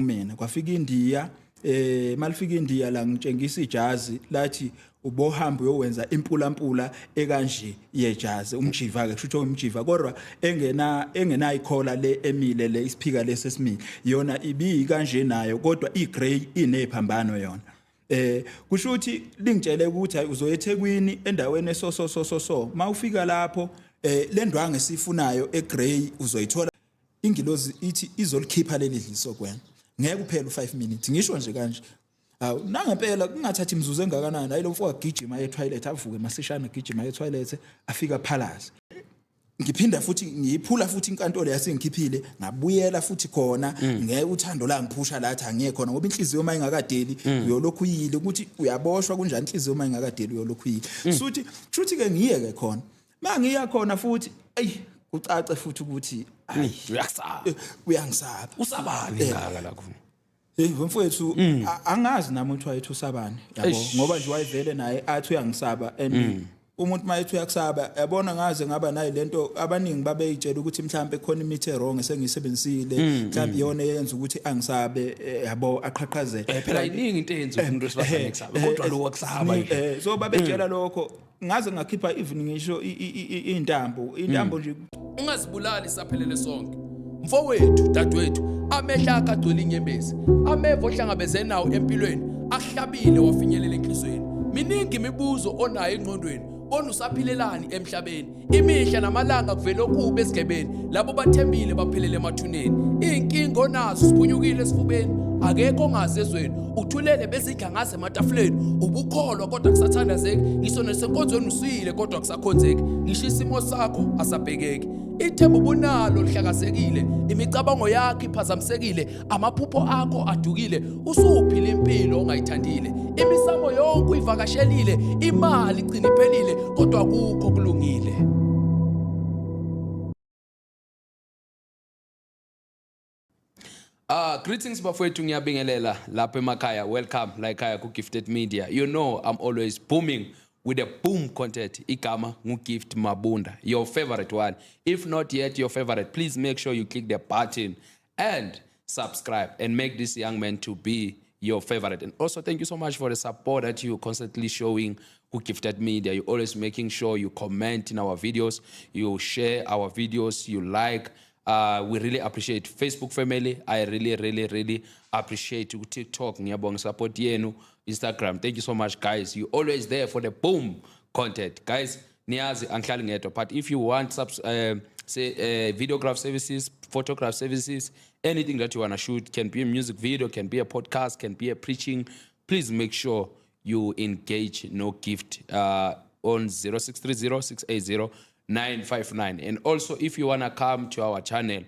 Mina kwafika iNdiya, malifika iNdiya la ngitshengisa ijazi, lathi ubohamba uyowenza impulampula ekanje yejazi, umjiva ke, kusho umjiva, kodwa engenayo ikhola le emile, le isiphika lesesimile yona ibi kanje nayo, kodwa igrey inephambano yona. Kusho ukuthi lingitshele ukuthi hayi, uzoya eThekwini endaweni eso so so so so, mawufika lapho le ndwangu esifunayo egrey uzoyithola. Ingilozi ithi izolikhipha leli dliso kuwena, ngeke uphele u5 minutes, ngisho nje kanje. Awu, nangempela kungathathi imizuzu engakanani, hayi, lo mfo agijima e-toilet, avuke masishane, agijima e-toilet, afika phalaze. Ngiphinda futhi ngiyiphula futhi inkantolo yasengikhiphile, ngabuyela futhi khona. Ngeke uthando la ngiphusha lathi angiye khona, ngoba inhliziyo uma ingakadeli uyolokhu uyile ukuthi uyaboshwa kunjani. Inhliziyo uma ingakadeli uyolokhu uyile. Suthi shuthi ke ngiye ke khona, mangiya khona futhi, ey, kucace futhi ukuthi ayi, Uyakusaba. Uyangisaba. Usabani ngaka lakho? Hey mfowethu, angazi nami ukuthi wayethi usabani, yabo. Eish. Ngoba nje wayevele naye athi uyangisaba, and umuntu mayethi uyakusaba, yabona, ngaze ngaba nayo lento. Abaningi babeyitshela ukuthi mhlambe khona imithi wrong esengiyisebenzisile, mhlambe iyona eyenza ukuthi angisabe, yabo, aqhaqhazele. Phela iningi into eyenza umuntu wesifazane ekusabe, kodwa lo wakusaba nje. So babetshela lokho, ngaze ngakhipha even ngisho intambo, intambo nje. Ungazibulali, saphelele sonke. Mfowethu, dadewethu, amehlo akho agcwele inyembezi, ameva ohlangabeze nawo empilweni ahlabile wafinyelela enhliziyweni. Miningi imibuzo onayo engqondweni, bona usaphilelani emhlabeni? Imihla namalanga kuvele okubi esigebeni, labo bathembile baphelele emathuneni. Iy'nkinga onazo siphunyukile esifubeni, akekho ongazi ezweni, uthulele bezidla ngaze ematafuleni. Ubukholwa kodwa kusathandazeki, ngisho nasenkonzweni usuyile kodwa kusakhonzeki, ngisho isimo sakho asabhekeki. Ithemba ubunalo lihlakazekile, imicabango yakho iphazamisekile, amaphupho akho adukile, usuphila impilo ongayithandile, imisamo yonke uyivakashelile, imali igcina iphelile, kodwa kukho kulungile. Greetings bafowethu, ngiyabingelela lapha emakhaya. Welcome la ekhaya ku Gifted Media. You know I'm always booming with the boom content. Igama ngu Gift Mabunda, your favorite one. If not yet your favorite, please make sure you click the button and subscribe and make this young man to be your favorite. And also thank you so much for the support that you constantly showing ku Gifted Media. You're always making sure you comment in our videos, you share our videos, you like. We really appreciate Facebook family. I really, really, really appreciate you. TikTok, ngiyabonga support yenu. Instagram, thank you so much, guys. You always there for the boom content, guys. Niyazi angihlali ngedwa, but if you want say videograph services, photograph services, anything that you wanna shoot, can be a music video, can be a podcast, can be a preaching, please make sure you engage no Gift on 0630 680 959. And also if you wanna come to our channel,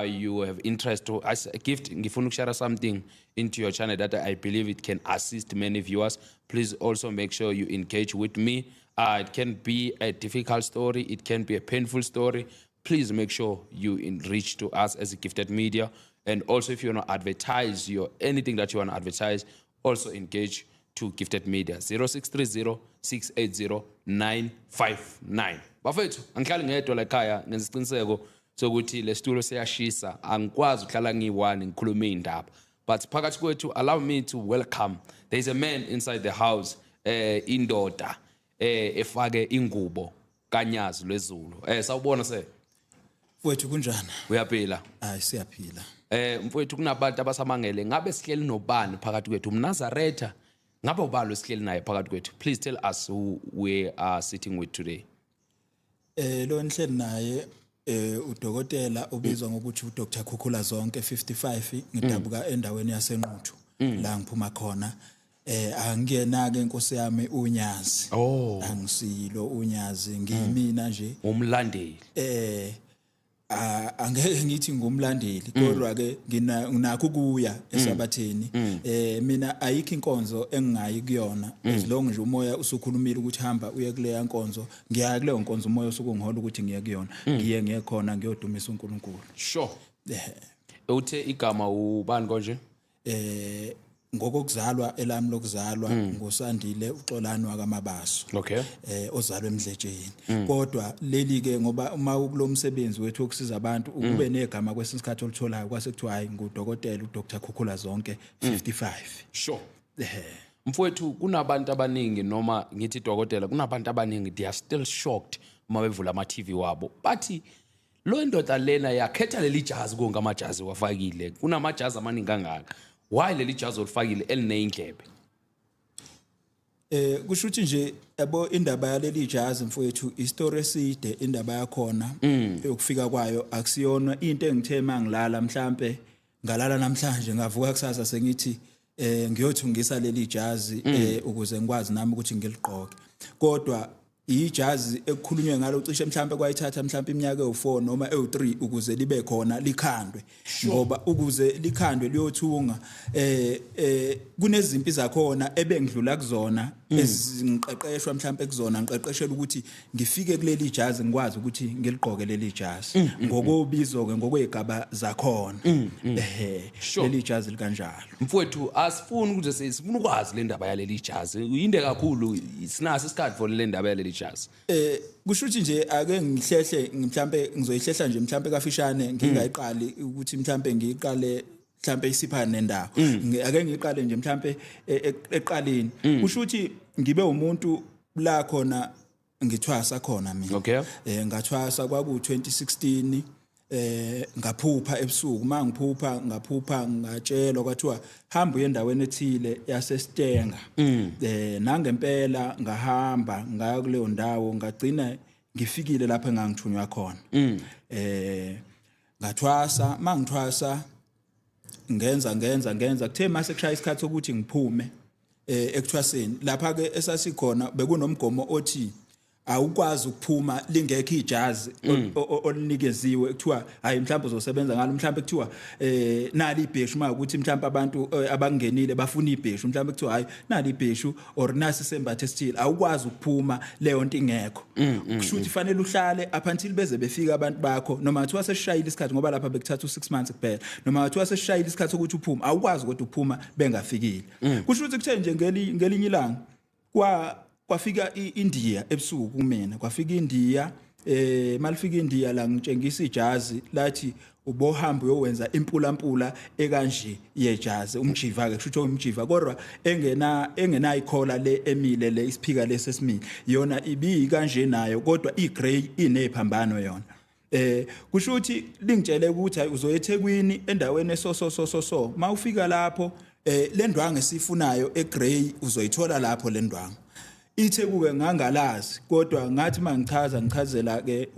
you have interest to as a Gift, ngifuna ukushare something into your channel that I believe it can assist many viewers, please also make sure you engage with me. It can be a difficult story, it can be a painful story. Please make sure you reach to us as a Gifted Media. And also if you want to advertise your anything that you want to advertise, also engage to Gifted Media 0630 680 959. Bafethu, angihlali ngedwa la ekhaya, ngenza isiqiniseko sokuthi lesitulo siyashisa. Angikwazi ukuhlala ngiyi-one ngikhulume iy'ndaba, but phakathi kwethu, allow me to welcome, there is a man inside the house, indoda efake ingubo kanyazi lwezulu. Sawubona se. Mfowethu, kunjani? Uyaphila? Hayi, siyaphila. Mfowethu, kunabantu abasamangele ngabe sihleli nobani phakathi kwethu, umNazaretha ngabe ubani esihleli naye phakathi kwethu? Please tell us who we are sitting with today. Lo nihleli naye udokotela ubizwa ngokuthi uDr Khukhula Zonke 55, ngidabuka endaweni yaseNquthu la ngiphuma khona. Angiyena ke, inkosi yami, unyazi. Oh. Angisilo unyazi, ngiyimina nje. Umlandeli. Angeke ngithi ngumlandeli, kodwa ke nginakho ukuya esabatheni. Mina ayikho inkonzo engingayi kuyona, as long nje umoya usukhulumile ukuthi hamba uye kuleya nkonzo, ngiya kuleyo nkonzo. Umoya usukungihola ukuthi ngiye kuyona, ngiye khona ngiyodumisa uNkulunkulu. Uthe igama ubani konje? Ngokokuzalwa, elami lokuzalwa nguSandile uXolani wakaMabaso. Ozalwa eMdletsheni. Kodwa leli ke, ngoba uma ukulomsebenzi wethu wokusiza abantu, ukube negama kwesinye isikhathi olitholayo, kwase kuthiwa hayi, ngudokotela uDr Khukhula Zonke 55. Mfowethu, kunabantu abaningi, noma ngithi dokotela, kunabantu abaningi, they are still shocked uma bevula ama-TV wabo, bathi lo ndoda lena yakhetha leli jazi konke amajazi wafakile, kunamajazi amaningi kangaka, why leli jazi olifakile elineyindlebe? Kusho ukuthi nje, yabo, indaba yaleli jazi, mfowethu, istory eside. Indaba yakhona yokufika kwayo akusiyona into engithe mangilala, mhlambe ngalala namhlanje, ngavuka kusasa sengithi ngiyothungisa leli jazi ukuze ngikwazi nami ukuthi ngiligqoke. Kodwa ijazi ekukhulunywe ngalo cishe mhlambe kwayithatha mhlambe iminyaka ewu4 noma ewu3 ukuze libe khona, likhandwe, ngoba ukuze likhandwe liyothunga kunezimpi zakhona ebengidlula kuzona, ezingiqeqeshwa mhlambe kuzona, ngiqeqeshela ukuthi ngifike kuleli jazi, ngikwazi ukuthi ngiligqoke leli jazi ngokobizo ke, ngokwezigaba zakhona, ehe. Leli jazi likanjalo. Mfowethu, asifuni ukuthi sifuna ukwazi le ndaba yaleli jazi, yinde kakhulu, sinaso isikhathi for le ndaba yaleli jazi. Kusho ukuthi nje ake ngihlehle, mhlambe ngizoyihlehla nje mhlambe kafishane, ngingayiqali ukuthi mhlambe ngiyiqale mhlambe isipha nendawo. Ake ngiyiqale nje mhlambe eqaleni. Kusho ukuthi ngibe umuntu la khona ngithwasa khona mina. Ngathwasa kwaku 2016. Ngaphupha ebusuku, mangiphupha ngaphupha ngatshelwa, kwathiwa hamba uye endaweni ethile yaseStenga. Nangempela ngahamba ngaya kuleyo ndawo, ngagcina ngifikile lapho engangithunywa khona. Ngathwasa, mangithwasa ngenza ngenza ngenza, kuthe mase kushaya isikhathi sokuthi ngiphume ekuthwaseni, lapha ke esasikhona bekunomgomo othi awukwazi ukuphuma lingekho ijazi olunikeziwe, kuthiwa hayi, mhlawumbe uzosebenza ngalo, mhlawumbe kuthiwa nali ibheshu, uma ukuthi mhlawumbe abantu abangenile bafuna ibheshu, mhlawumbe kuthiwa hayi, nali ibheshu or nasi sembatho esithile. Awukwazi ukuphuma leyo nto ingekho. Kusho ukuthi fanele uhlale up until beze befika abantu bakho, noma kuthiwa sesishayile isikhathi, ngoba lapha bekuthatha u6 months kuphela, noma kuthiwa sesishayile isikhathi sokuthi uphume, awukwazi kodwa uphuma bengafikile. Kusho ukuthi kuthe nje ngelinye ilanga kwafika iIndia ebusuku kumina, kwafika iIndia, malifika iIndia la ngitshengisa ijazi, lathi ubohamba uyowenza impulampula ekanje yejazi, umjiva ke, kusho ukuthi umjiva, kodwa engena ikhola le emile, le isiphika lesesimile, yona ibi kanje nayo, kodwa igrey inephambano yona. Kusho ukuthi lingitshele ukuthi hayi, uzoya eThekwini endaweni eso so so so so, mawufika lapho le ndwangu esifunayo egrey uzoyithola lapho. Le ndwangu iTheku-ke ngangalazi, kodwa ngathi mangichaza, ngichazela ke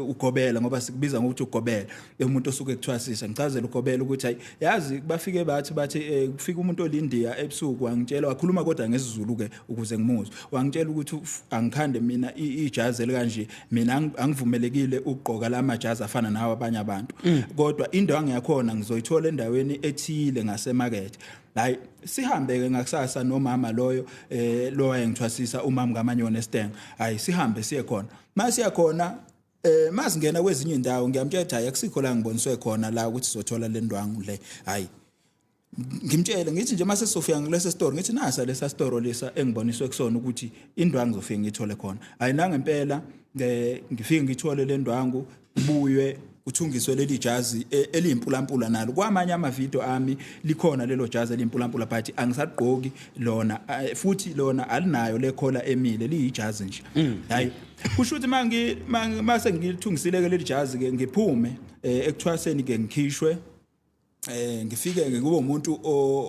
ugobela, ngoba sikubiza ngokuthi ugobela umuntu osuke ekuthwasisa, ngichazela ugobela ukuthi hayi, yazi bafike bathi kufika umuntu olindiya ebusuku, wangitshela, wakhuluma kodwa ngesiZulu ke ukuze ngimuzwe, wangitshela ukuthi angikhande mina ijazi elikanje, mina angivumelekile ukugqoka la majazi afana nawo abanye abantu, kodwa indwangu yakhona ngizoyithola endaweni ethile ngasemakethe. Hayi, sihambe ke ngakusasa nomama loyo lo wayengithwasisa, umama kaManyoni eStenga. Hayi, sihambe siye khona. Masiya khona, masingena kwezinye indawo, ngiyamtshela ukuthi hayi, akusikho la ngiboniswe khona la ukuthi sizothola le ndwangu le. Hayi, ngimtshele ngithi nje mase sofika ngilesi store, ngithi nasa lesa store lesa engiboniswe kusona ukuthi indwangu ngizofika ngithole khona. Hayi, nangempela ngifike ngithole le ndwangu, kubuywe uthungiswe leli jazi eliyimpulampula. Nalo kwamanye amavidiyo ami likhona lelo jazi eliyimpulampula, but angisagqoki lona, futhi lona alinayo le khola emile, liyijazi nje. Hayi, kusho ukuthi mangi mase ngilithungisile ke leli jazi ke, ngiphume ekuthwaseni ke, ngikhishwe, ngifike ke kube umuntu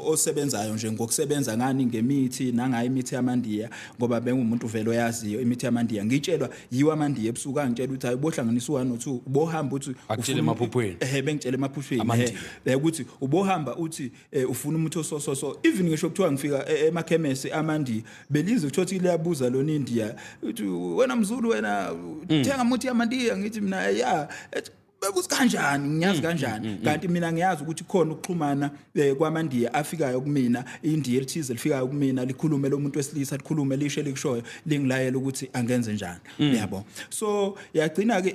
osebenzayo nje ngokusebenza ngani, ngemithi, nangayo imithi yamandiya, ngoba bengumuntu vele oyaziyo imithi yamandiya, ngitshelwa yiwo amandiya ebusuku, angitshela ukuthi hayi, bohlanganisa u1 no 2, ubohamba uthi Akutshele emaphuphweni? Ehe, bengitshela emaphuphweni. Amandiya. Ukuthi ubohamba uthi ufuna umuthi oso so so, even ngisho kuthiwa ngifika emakhemesi amandiya, belizwe kuthiwa ukuthi liyabuza lona India, uthi wena mZulu, wena thenga umuthi yamandiya, ngithi mina ya, ethi bekuthi kanjani ngiyazi kanjani, kanti mina ngiyazi ukuthi khona ukuxhumana kwamandiya afikayo kumina, indiya elithize lifikayo kumina, likhulume lo muntu wesilisa, likhulume lisho elikushoyo, lingilayela ukuthi angenze njani, yabo. So yagcina ke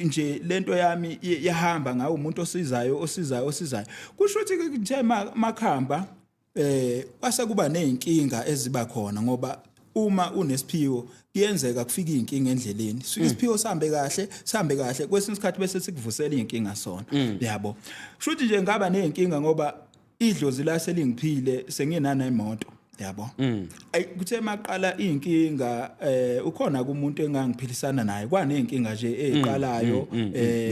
nje lento yami yahamba ngawo umuntu osizayo, osizayo, osizayo. Kusho ukuthi ke nje makhamba Kwase kuba nezinkinga eziba khona ngoba uma unesiphiwo kuyenzeka kufika izinkinga endleleni. So isiphiwo sihambe kahle, sihambe kahle, kwesinye isikhathi bese sikuvusela izinkinga sona. Yabo. Shuthi nje ngaba nezinkinga ngoba idlozi la selingiphile, senginana imoto. Yabo. Ay, kuthe maqala inkinga, ukhona kumuntu engangiphilisana naye, kwanenkinga nje eziqalayo.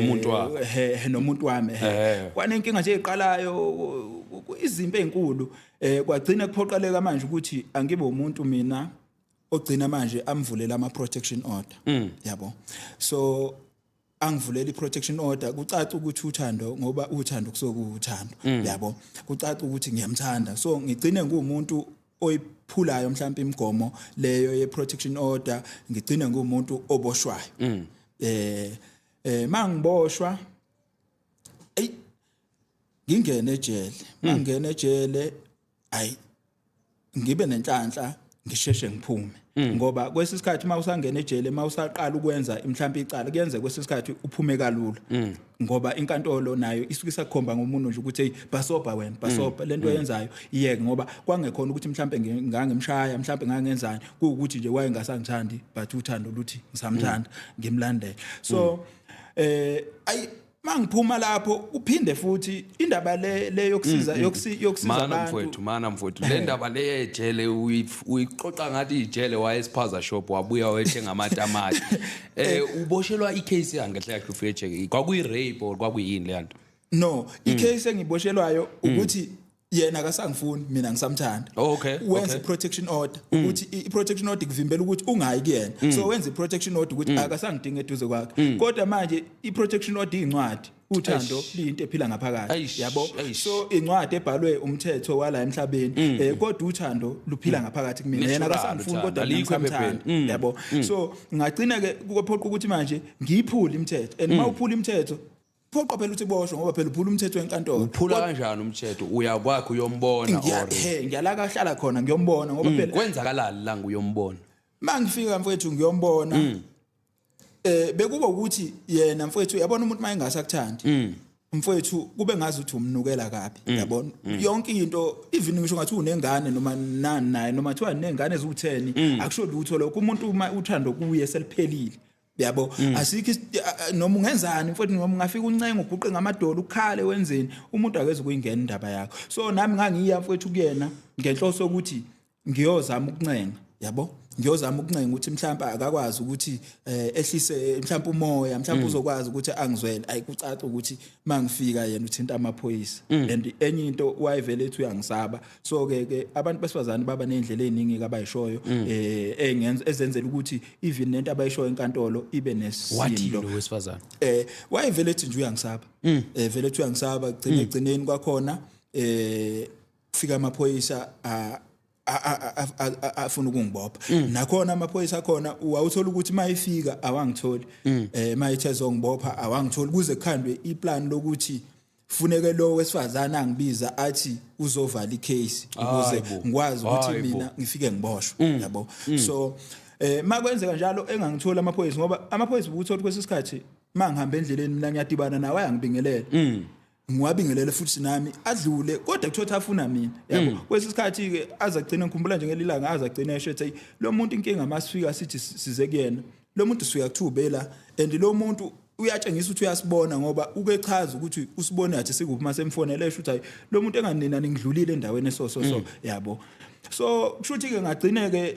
Umuntu wakho. He, nomuntu wami, he. Kwanenkinga nje eziqalayo, izimpi ezinkulu, kwagcina kuphoqaleka manje ukuthi angibe umuntu mina ogcina manje amvulela ama protection order, yabo. So angivulela i-protection order, kucaca ukuthi uthando, ngoba uthando kusuke kuwuthando, yabo, kucaca ukuthi ngiyamthanda. So ngigcine ngumuntu oyiphulayo mhlawumbe imigomo leyo ye-protection order, ngigcine ngumuntu oboshwayo. Mangiboshwa, ey, ngingene ejele. Mangena ejele, ayi, ngibe nenhlanhla, ngisheshe ngiphume, ngoba kwesikhathi uma usangena ejele, uma usaqala ukwenza mhlawumbe icala, kuyenzeka kwesikhathi uphume kalula, ngoba inkantolo nayo isuke isakhomba ngomuntu nje ukuthi, "Hey, basobha wena, basobha, lento oyenzayo iyeke," ngoba kwangekhona ukuthi mhlawumbe ngangimshaya, mhlawumbe ngangenzani, kuwukuthi nje wayengasangithandi, but uthando luthi ngisamthanda, ngimlandela. So ayi, mangiphuma lapho uphinde futhi indaba le yokusiza yokusiza Mana abantu. Mfowethu, mana mfowethu, le ndaba le yejele uyixoxa ngathi ijele wayesiphaza shop, wabuya wethenga amatamati. Uboshelwa icase yani kahle kahle ufike ejele? Kwakuyi rape or kwakuyini le nto? No, icase engiboshelwayo ukuthi yena akasangifuni, mina ngisamthanda. Wenza i-protection order, ukuthi i-protection order ikuvimbela ukuthi ungayi kuyena. So wenza i-protection order ukuthi akasangidinga eduze kwakhe, kodwa manje i-protection order incwadi, uthando liyinto ephila ngaphakathi. Eish, Yabo. Eish. So incwadi ebhalwe umthetho wala emhlabeni, kodwa uthando luphila ngaphakathi kumina. Yena Natural akasangifuni, uthando, kodwa mina alikho ngisamthanda. ephepheni. Yabo. So ngagcina ke kuphoqa ukuthi manje ngiyiphule imithetho, and uma uphula imithetho phoqa phela ukuthi boshwe, ngoba phela uphula umthetho wenkantolo. Uphula kanjani umthetho? Uya kwakhe uyombona or He, ngiyala kahlala khona, ngiyombona, ngoba phela Kwenzakalani la nguyombona? Mangifika mfowethu ngiyombona, bekuba ukuthi yena mfowethu, yabona, umuntu mayengasakuthandi mfowethu, kube ngazi ukuthi umnukela kabi, yabona, yonke into, even ngisho ngathi unengane noma nani naye, noma thiwa nengane eziwu10, akusho lutho lokho. Umuntu uma uthando kuye seliphelile, yabo, asikho noma ungenzani mfowethu, noma ungafika uncenga, uguqe ngamadolo, ukhale, wenzeni, umuntu akeze kuyingena indaba yakho. So nami ngangiya mfowethu kuyena ngenhloso yokuthi ngiyozama ukuncenga, yabo, ngiyozama ukuncenga ukuthi mhlawumbe akakwazi ukuthi ehlise mhlawumbe umoya, mhlawumbe uzokwazi ukuthi angizwele. Ayikucaca ukuthi mangifika yena uthinta amaphoyisa, and enye into wayevele ethi uyangisaba. So ke abantu besifazane baba nezindlela eziningi abayishoyo engenza ezenzela ukuthi even nento abayishoyo enkantolo ibe Wathini nesindo. lo wesifazane? Wayevele ethi nje uyangisaba, vele ethi uyangisaba. Gcina egcineni kwakhona kufika amaphoyisa afuna ukungibopha. Nakhona amaphoyisa akhona wawuthola ukuthi mayifika awangitholi, mayithe zongibopha awangitholi, kuze kukhandwe iplan lokuthi funeke lo wesifazane angibiza athi uzovala icase ukuze Hayibo. ngikwazi ukuthi Hayibo. mina ngifike ngiboshwe, yabo. So makwenzeka njalo engangithola amaphoyisa, ngoba amaphoyisa ubuthola kwesikhathi mangihamba endleleni mina ngiyadibana nawe, ayangibingelela, ngiwabingelele futhi nami, adlule, kodwa kuthiwa afuna mina, yabo. Kwesikhathi ke azagcina, ngikhumbula nje ngelilanga azagcina esho ethi, "Hey, lo muntu inkinga masifika sithi size kuyena, lo muntu sifika kuthubela, and lo muntu uyatshengisa ukuthi uyasibona, ngoba ukechaza ukuthi usibone athi sikuphi." Masemfonele esho ukuthi, "Hayi, lo muntu enganina ningidlulile endaweni eso so so yabo. So kusho ke ngagcine ke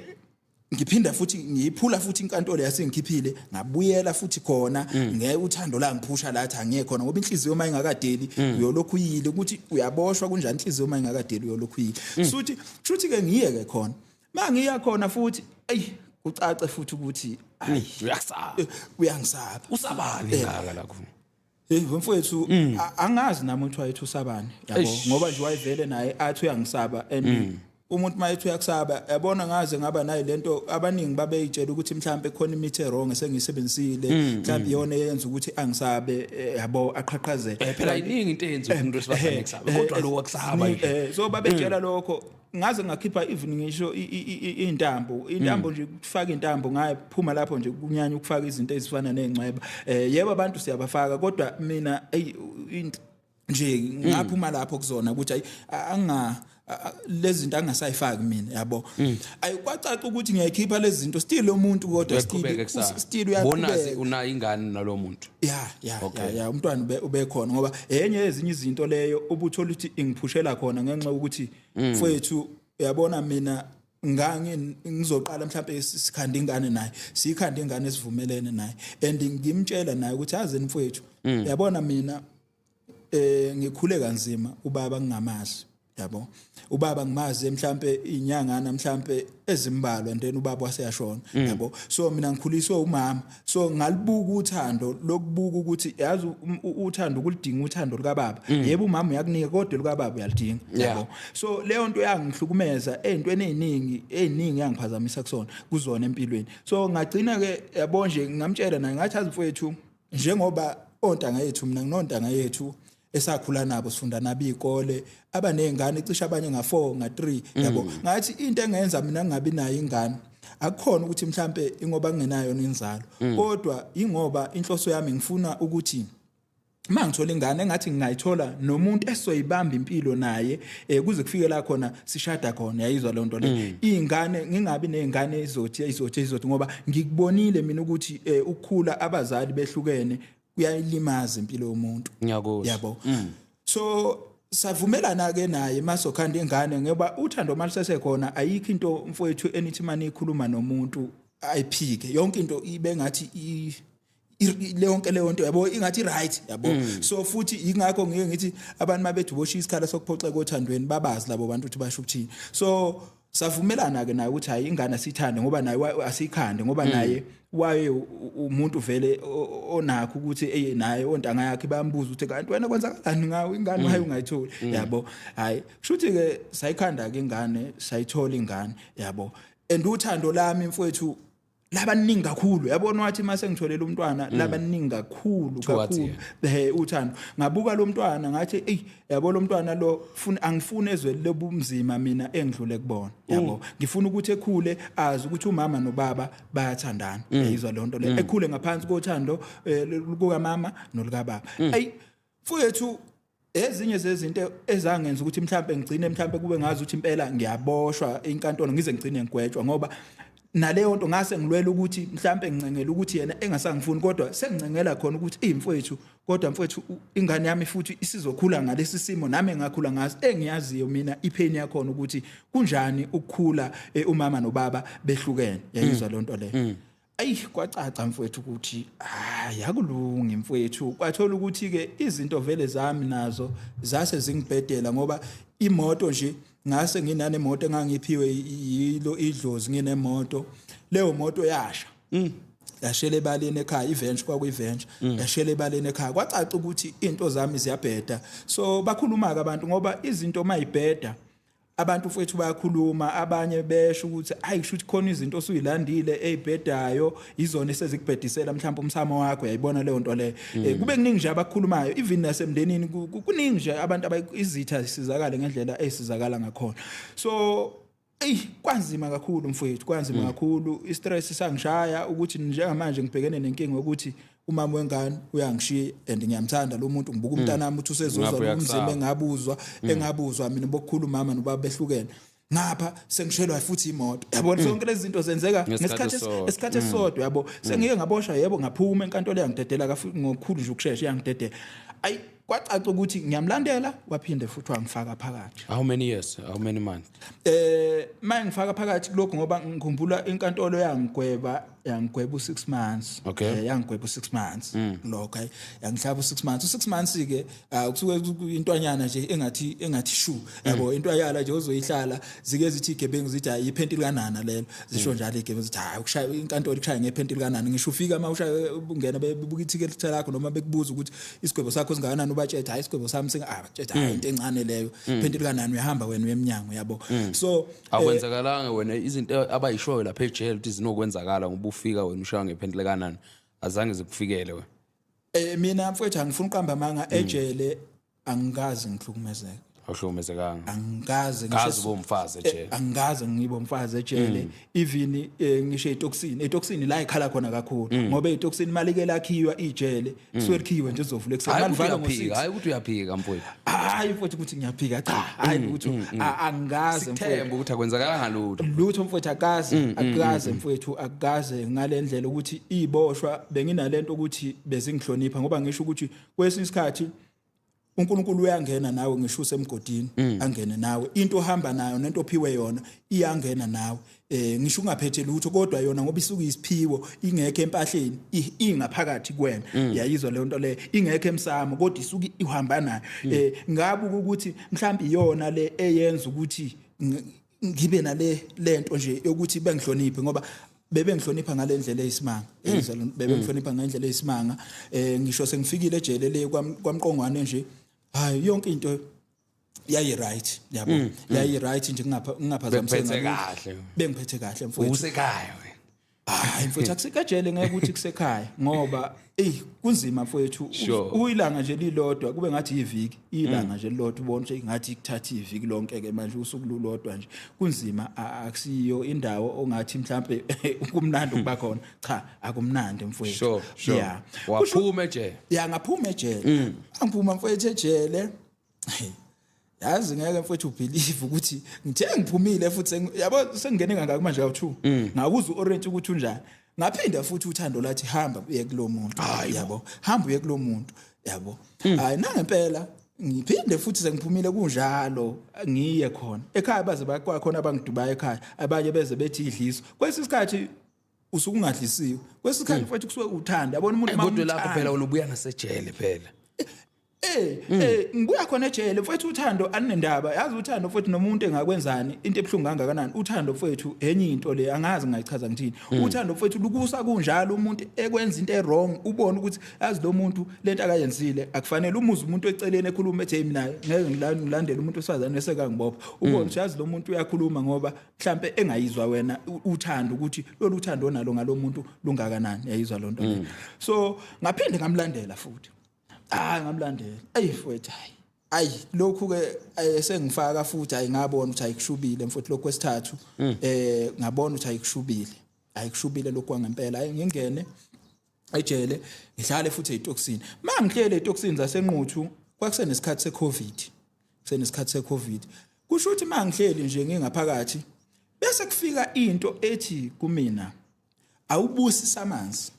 ngiphinda futhi ngiyiphula futhi inkantolo yasengikhiphile, ngabuyela futhi khona ngeke uthando la ngiphusha lathi angeke khona, ngoba inhliziyo uma ingakadeli uyolokhu uyile ukuthi uyaboshwa kunjani, inhliziyo uma ingakadeli uyolokhu uyile. Suthi kushuthi ke ngiye ke khona, mangiya khona futhi, ayi, kucace futhi ukuthi ayi, Uyakusaba. Uyangisaba. Usabani ngaka lakho? Hey mfowethu, angazi nami ukuthi wayethi usabani, yabo, ngoba nje wayevele naye athi uyangisaba, and umuntu mayethi uyakusaba, yabona, ngaze ngaba nayo lento, abaningi babeyitshela ukuthi mhlambe khona imithi wrong esengiyisebenzisile, mhlambe iyona eyenza ukuthi angisabe, yabo, aqhaqhazele. Phela iningi into eyenza umuntu wesifazane kusabe, kodwa lo wakusaba nje. So babetshela lokho, ngaze ngakhipha even ngisho intambo nje, ukufaka intambo, ngaphuma lapho nje kunyanya ukufaka izinto ezifana nezincweba. Yebo, abantu siyabafaka, kodwa mina ey, nje ngaphuma lapho kuzona ukuthi ayi, anga Lezi zinto angasayifaki mina, yabo. Ayikwacaca ukuthi ngiyayikhipha lezi zinto, still lo muntu kodwa Uyaqhubeka still kusasa. still Bonazi uyaqhubeka. unayo ingane nalo muntu? Ya. Okay. Ya, umntwana ube khona ngoba enye yezinye izinto leyo ubuthola ukuthi ingiphushela khona ngenxa yokuthi, mfowethu, uyabona mina ngangi ngizoqala mhlawumbe sikhanda ingane naye, siyikhanda ingane esivumelene naye, and ngimtshela naye ukuthi, "Yazini mfowethu, uyabona mina ngikhule kanzima, ubaba ngingamazi, yabo. Ubaba ngimazi mhlambe inyangana mhlambe ezimbalwa, and then ubaba waseyashona, yabo. So mina ngikhuliswe umama, so ngalibuka uthando lokubuka ukuthi yazi uthando kulidinga uthando likababa. Yebo, umama uyakunika, kodwa likababa uyalidinga, yabo. So leyo nto yangihlukumeza ey'ntweni ey'ningi ey'ningi, yangiphazamisa kusona kuzona empilweni. So ngagcina ke, yabo nje, ngamtshela naye, ngathi, 'Azi mfowethu, njengoba ontanga yethu, mina nginontanga yethu esakhula nabo, sifunda nabo iy'kole, abaney'ngane cishe abanye nga-4, nga-3, yabo. Ngathi into engenza mina ngingabi nayo ingane akukhona ukuthi mhlambe ingoba ngingenayo inzalo, kodwa ingoba inhloso yami ngifuna ukuthi uma ngithola ingane engathi ngingayithola nomuntu esizoyibamba impilo naye kuze kufike la khona sishada khona. Yayizwa leyo nto le. Ingane ngingabi nezingane izothi izothi izothi, ngoba ngikubonile mina ukuthi ukukhula abazali behlukene kuyayilimaza impilo yomuntu." Ngiyakuzwa. Yabo. So savumelana ke naye masokhanda ingane, ngoba uthando malisesekhona, ayikho into, mfowethu, enithi mani ikhuluma nomuntu ayiphike yonke into, ibe ngathi yonke leyo nto, yabo, ingathi right, yabo. So futhi ingakho ngike ngithi abantu mabethu boshiya isikhala sokuphoxeka othandweni, babazi labo bantu ukuthi basho ukuthini. So savumelana ke naye ukuthi hayi, ingane asithande, ngoba naye asiyikhande, ngoba naye waye umuntu vele onakho ukuthi eye naye ontanga yakhe bayambuza ukuthi, "Kanti wena kwenzakalani ngawe? Ingane hayi ungayitholi?" Yabo. Hayi, kushuthi ke sayikhanda ke ingane, sayithola ingane, yabo. And uthando lami, mfowethu, labaningi kakhulu, yabona. Wathi mase ngitholela umntwana, labaningi kakhulu Towards kakhulu uthando. Ngabuka lo mntwana, ngathi, "Ey, yabo, lo mntwana lo funa angifuni ezwe lobumzima mina engidlule kubona, yabo. Ngifuna ukuthi ekhule azi ukuthi umama nobaba bayathandana." Yayizwa le nto le, ekhule ngaphansi kothando lukamama nolukababa. Ey mfowethu, ezinye zezinto ezangenza ukuthi mhlambe ngigcine mhlambe kube ngazi ukuthi impela ngiyaboshwa inkantolo, ngize ngigcine ngigwetshwa, ngoba naleyo nto ngase ngilwela ukuthi mhlambe ngincengela ukuthi yena engasangifuni, kodwa sengincengela khona ukuthi, "Ey mfowethu, kodwa mfowethu, ingane yami futhi isizokhula ngalesi simo nami engakhula ngaso, engiyaziyo mina ipain yakhona ukuthi kunjani ukukhula umama nobaba behlukene." Yayizwa leyo nto leyo. Ayi, kwacaca mfowethu ukuthi hayi, akulungi mfowethu. Kwathola ukuthi ke izinto vele zami nazo zase zingibhedela, ngoba imoto nje ngase nginane moto engangiphiwe yilo idlozi, nginemoto, leyo moto yasha, yashela ebaleni ekhaya, iVenture, kwakuyiVenture, yashela ebaleni ekhaya. Kwacaca ukuthi into zami ziyabheda. So bakhuluma ke abantu, ngoba izinto mayibheda abantu, mfowethu, bayakhuluma. Abanye besho ukuthi hayi, kusho ukuthi khona izinto osuyilandile ezibhedayo, izona esezikubhedisela mhlawumbe umsamo wakho. Yayibona leyo nto leyo. Kube kuningi nje abakhulumayo, even nasemndenini kuningi nje abantu izitha zisizakale ngendlela ezisizakala ngakhona. So eyi, kwanzima kakhulu mfowethu, kwanzima kakhulu. I-stress sangishaya ukuthi njengamanje ngibhekene nenkinga yokuthi umama wengane uyangishiya, and ngiyamthanda lo muntu. Ngibuka umntanami ukuthi usezozwa Ngapha lo uyakusaba. mzimba engabuzwa mina bokukhula umama nobaba behlukene. Ngapha sengishelwa futhi imoto, yabona. Zonke lezi zinto zenzeka ngesikhathi ngesikhathi esisodwa. esikhathi esisodwa, yabo. Sengike ngaboshwa, yebo, ngaphuma enkantolo, yangidedela ngokukhulu nje ukushesha, yangidedela. Ayi, kwacaca ukuthi ngiyamlandela, waphinde futhi wangifaka phakathi. How many years? How many months? Mangifaka phakathi kulokho, ngoba ngikhumbula inkantolo yangigweba u6 months. Yangigweba u6 months lokho. Hayi, yangihlaba u6 months. U6 months ke kusuke intwanyana nje engathi shu, yabo, intwayala nje ozoyihlala. Zike zithi igebengu, zithi hayi, iphenti likanana lelo. Zisho njalo igebengu, zithi hayi, ukushaya inkantolo ikushaya ngephenti likanana. Ngisho ufika uma ushaya ungena, bebuka ithikithi lakho noma bekubuza ukuthi isigwebo sakho singakanani, ubatshela, "Hayi, isigwebo sami singa," batshela, "Hayi, into encane leyo, phenti likanani, uyahamba wena uyemnyango," yabo. So Akwenzakalanga wena izinto abayishoyo lapha ejele ukuthi zinokwenzakala ngoba ufika wena ushaya ngephenti likanana, azange zikufikele wena? Mina mfowethu, angifuni uqamba amanga, ejele angikaze ngihlukumezeke. Awuhlukumezekanga. Angikaze. Kazi ube umfazi ejele. Angikaze ngibe umfazi ejele. Even ngisho etokisini, etokisini la ikhala khona kakhulu, ngoba etokisini malike lakhiwa ijele, kusuke likhiwe nje, izovula ekuseni. Hayi ukuthi Malivala uyaphika, ngo-6. hayi ukuthi uyaphika, mfowethu. Hayi mfowethu, ukuthi ngiyaphika, cha, hayi ukuthi angikaze, mfowethu. Sikuthemba ukuthi akwenzakalanga lutho. Lutho mfowethu, akaze, akaze mfowethu, akaze ngalendlela ukuthi iboshwa benginalento ukuthi bezingihlonipha, ngoba ngisho ukuthi kwesinye isikhathi uNkulunkulu uyangena nawe ngisho usemgodini, angene nawe, into ohamba nayo nento ophiwe yona iyangena nawe, ngisho ungaphethe lutho, kodwa yona ngoba isuke isiphiwo ingekho empahleni, ingaphakathi kuwena. Yayizwa leyo nto leyo, ingekho emsamo, kodwa isuke ihamba nayo. Ngabuka ukuthi mhlawumbe iyona le eyenza ukuthi ngibe nale lento nje yokuthi bengihloniphe, ngoba bebengihlonipha ngalendlela eyisimanga. Yayizwa le nto, bebengihlonipha ngendlela eyisimanga. Ngisho sengifikile ejele le kwaMqongwane nje, hayi, yonke into yayi right, yabo, yayi right nje, ngingaphazamiseki Bekuphethe ngalutho. kahle. Bengiphethe kahle mfowethu. Usekhaya wena. Hayi mfowethu, akusekajele, ngeke ukuthi kusekhaya, ngoba ey, kunzima mfowethu. Uyilanga nje lilodwa kube ngathi iviki, ilanga nje lilodwa ubona ukuthi ngathi kuthatha iviki lonke ke manje, usuku lulodwa nje kunzima. Akusiyo indawo ongathi mhlambe kumnandi ukuba khona, cha, akumnandi mfowethu. Sure sure Yeah. Waphuma ejele. Ya, ngaphuma ejele. Angiphuma mfowethu ejele, yazi ngeke mfowethu ubelieve ukuthi ngithe ngiphumile futhi yabo sengingene kangaka manje kawu2, ngakuzwa uorange ukuthi unjani, ngaphinda futhi uthando lathi hamba uye kulo muntu, yabo, hamba uye kulo muntu, yabo. Hayi, nangempela ngiphinde futhi sengiphumile kunjalo ngiye khona ekhaya, baze bakwakhona abangidubayo ekhaya, abanye beze bethi idliso. Kwesinye isikhathi usuke ungadlisiwe, kwesinye isikhathi mfowethu kusuke uthanda, yabona, umuntu Kodwa lapho mamthanda. phela unobuya nasejele phela. Ngibuya khona ejele mfowethu, uthando alinendaba, yazi, uthando mfowethu, nomuntu engakwenzani into ebuhlungu kangakanani, uthando mfowethu enye into le angazi ngayichaza ngithini. Uthando mfowethu lukusa kunjalo, umuntu ekwenza into ewrong ubone ukuthi yazi lo muntu lento akayenzile akufanele. Umuze umuntu eceleni ekhuluma ethi, "Hey, mina ngeke ngilandele umuntu wesifazane esekangibopha," ubone ukuthi yazi lo muntu uyakhuluma ngoba mhlambe engayizwa wena uthando, ukuthi lolu uthando onalo ngalo muntu lungakanani. Yayizwa lonto le. So ngaphinde ngamlandela futhi. Hayi, ngamlandela, eyi mfowethu, hayi ayi, lokhu ke sengifaka futhi, hayi, ngabona ukuthi ayikushubile mfowethu lokhu kwesithathu. Ngabona ukuthi ayikushubile, ayikushubile lokhu kwangempela. Hayi, ngingene ejele, ngihlale futhi ezitokisini. Mangihlele ezitokisini zaseNquthu, kwakusenesikhathi seCovid, kusenesikhathi seCovid, kusho ukuthi mangihleli nje ngingaphakathi, bese kufika into ethi kumina awubusisa amanzi.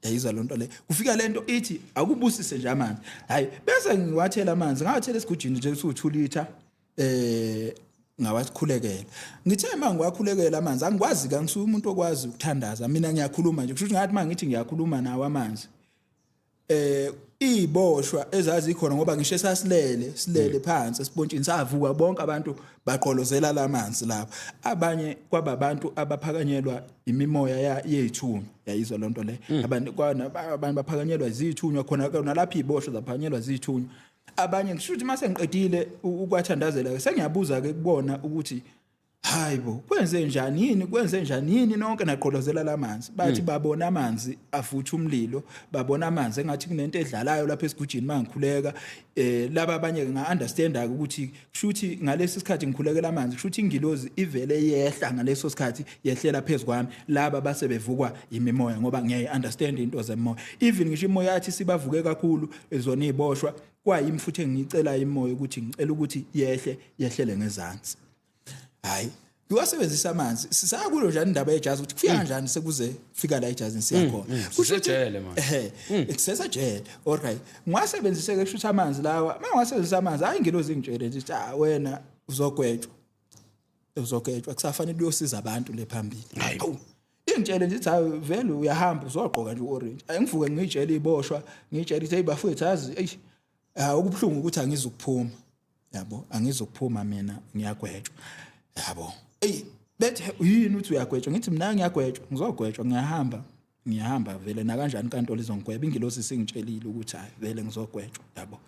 Yayizwa lonto le, kufika lento ithi akubusise nje amanzi. Hayi, bese ngiwathela amanzi, ngawathela esigujini nje usu2 liter, ngawakhulekela. Ngithe uma ngiwakhulekela amanzi, angikwazi ke, angisuye umuntu okwazi ukuthandaza mina, ngiyakhuluma nje. Kusho ukuthi ngathi uma ngithi ngiyakhuluma nawo amanzi, iboshwa ezazikhona, ngoba ngisho esasilele silele phansi esipontshini, savuka bonke abantu baqolozela lamanzi lapha. Abanye kwababantu abaphakanyelwa imimoya yethunywa, yayizwa lonto le, abantu kwana abantu baphakanyelwa izithunywa khona nalapha, iboshwa zaphakanyelwa izithunywa abanye. Ngisho ukuthi mase ngiqedile ukwathandazela, sengiyabuza ke kubona ukuthi, "Hayibo, kwenze njani yini, kwenze njani yini nonke naqolozela lamanzi?" Bathi babona amanzi afutha umlilo, babona amanzi engathi kunento edlalayo lapha esigujini mangikhuleka. Laba abanye nga understand ukuthi kushuthi ngalesi sikhathi ngikhulekela amanzi, kushuthi ingilozi ivele yehla ngaleso sikhathi, yehlela phezukwami. Laba base bevukwa imimoya, ngoba ngiyayi understand into zemoya. Even ngisho imoya yathi sibavuke kakhulu ezona iziboshwa, kwayimi futhi engicela imoya ukuthi ngicela ukuthi yehle, yehlele ngezansi. Hayi, ngiwasebenzisa amanzi, sisakulo njani indaba yejazi, ukuthi kufika kanjani sekuze kufika la ejazini siyakhona. Kusho ukuthi- Sisejele manje. Ehe, kusesejele. Alright, ngiwasebenzise ke kusho amanzi lawa. Uma ngiwasebenzisa amanzi, hayi, ingelozi ingitshele nje ukuthi, "Ah, wena uzogwetshwa, uzogwetshwa, kusafanele uyosiza abantu le phambili." Awu, ingitshele nje ithi, "Hayi, vele uyahamba uzogqoka nje uorange." Ayi, ngivuke ngiyitshele iboshwa, ngiyitshele ithi, "Hey bafowethu, yazi, eyi, ah, okubuhlungu ukuthi angizukuphuma, yabo, angizukuphuma mina, ngiyagwetshwa, yabo." Eyi, bethi, "Yini uthi uyagwetshwa?" Ngithi mina, "Ngiyagwetshwa, ngizogwetshwa, ngiyahamba, ngiyahamba vele nakanjani inkantolo izongigweba, ingilosi singitshelile ukuthi hayi, vele ngizogwetshwa, yabo."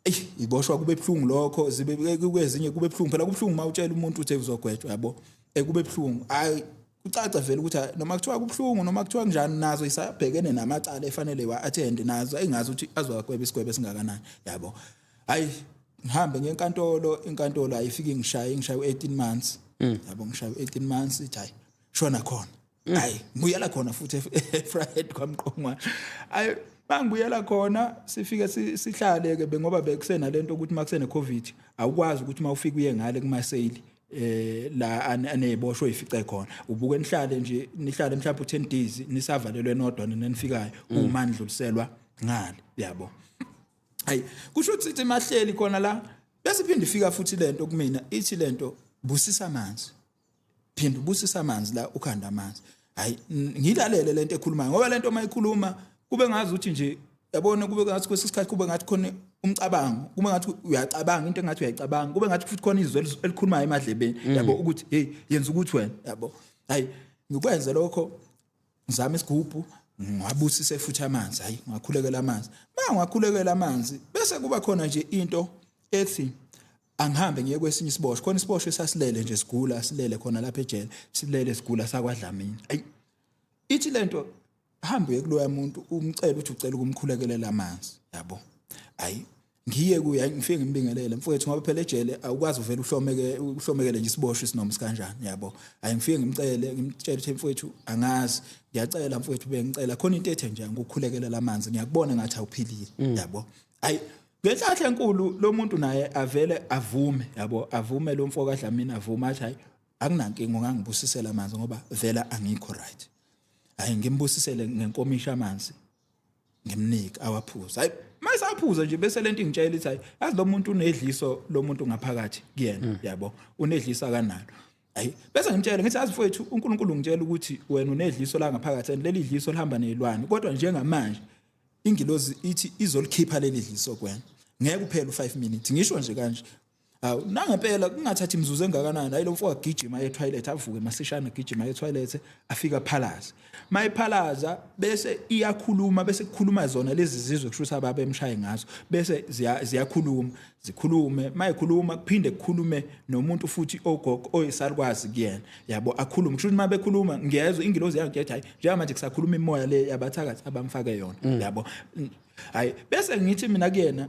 Eyi, iboshwa kube buhlungu lokho, zibe kwezinye kube buhlungu phela, kubuhlungu uma utshela umuntu uthi uzogwetshwa, yabo. Kube buhlungu. Hayi, kucaca vele ukuthi hayi, noma kuthiwa kubuhlungu, noma kuthiwa kunjani, nazo isabhekene namacala efanele wa-attend nazo, engazi ukuthi azowagweba isigwebo esingakanani, yabo. Hayi. Ngihambe ngenkantolo, inkantolo ayifiki ngishaye, ngishaye u18 months. Yabo, ngishaye u18 months, ithi hayi, shona khona. Hayi, ngibuyela khona futhi eVryheid kwaMqongwana. Hayi, mangibuyela khona sifike sihlale ke, bengoba bekusenalento ukuthi makusene COVID awukwazi ukuthi mawufika uye ngale kumaseyili la aneziboshwe ifice khona, ubuke nihlale nje, nihlale mhlawumbe u10 days nisavalelwe nodwa nenifikayo uma nidluliselwa ngale, yabo. Hayi, kusho ukuthi sithi mahleli khona la, bese iphinde ifika futhi lento kumina, ithi lento, "Busisa amanzi, phinda ubusisa amanzi la, ukhanda amanzi." Hayi, ngilalele lento ekhulumayo, ngoba lento mayikhuluma kube ngazi ukuthi nje, yabona, kube ngathi kwesikhathi kube ngathi khona umcabango, kube ngathi uyacabanga into engathi uyayicabanga, kube ngathi futhi khona izwi elikhulumayo emadlebeni, yabo, ukuthi hey, yenza ukuthi wena, yabo. Hayi, ngikwenze lokho, ngizama isigubhu, ngiwabusise futhi amanzi. Hayi, ngiwakhulekela amanzi. Ngiwakhulekela amanzi, bese kuba khona nje into ethi angihambe ngiye kwesinye isiboshwa. Khona isiboshwa esasilele nje sigula, silele khona lapha ejele, silele sigula, sakwaDlamini. Ayi, ithi lento, hambe uye kuloya muntu, umcela ukuthi ucela ukumkhulekelela amanzi, yabo. Ayi, ngiye kuye, ngifike ngimbingelele, "Mfowethu," ngoba phela ejele awukwazi uvela uhlomeke, uhlomekele nje isiboshwa isinoma sikanjani, yabo. Hayi, ngifike ngimcele, ngimtshele ukuthi, "Mfowethu, angazi, ngiyacela mfowethu, bengicela khona into ethe nje ngikukhulekelela amanzi, ngiyakubona ngathi awuphilile," yabo. Hayi, ngenhlanhla enkulu lo muntu naye avele avume, yabo, avume lo mfo kaDlamini, avume athi, "Hayi, akunankinga, ungangibusisela amanzi ngoba vela angikho right." Hayi, ngimbusisele ngenkomisha amanzi, ngimnike awaphuza. Hayi, mayisaphuza nje, bese lento ingitshela ithi, "Hayi, yazi lo muntu unedliso, lo muntu ngaphakathi kuyena, yabo, unedliso akanalo." Hayi, bese ngimtshela ngithi, "Yazi mfowethu, uNkulunkulu ngitshela ukuthi wena unedliso la ngaphakathi, and leli dliso lihamba nezilwane, kodwa njengamanje ingilozi ithi izolikhipha leli dliso kuwena, ngeke uphele u5 minutes." Ngisho nje kanje. Hawu, nangempela kungathathi imizuzu engakanani, hayi, lo mfo agijima e-toilet, avuke masishane, agijima e-toilet, afika phalaza. Mayiphalaza bese iyakhuluma, bese kukhuluma zona lezi zizwe kusho ukuthi ababe emshaye ngazo, bese ziyakhuluma, zikhulume. Mayikhuluma kuphinde kukhulume nomuntu futhi ogogo oyisalukwazi kuyena, yabo, akhulume. Kusho ukuthi mabekhuluma ngiyezwa ingilozi yangitshela, hayi, njengamanje kusakhuluma imoya le yabathakathi abamfake yona, yabo. Hayi, bese ngithi mina kuyena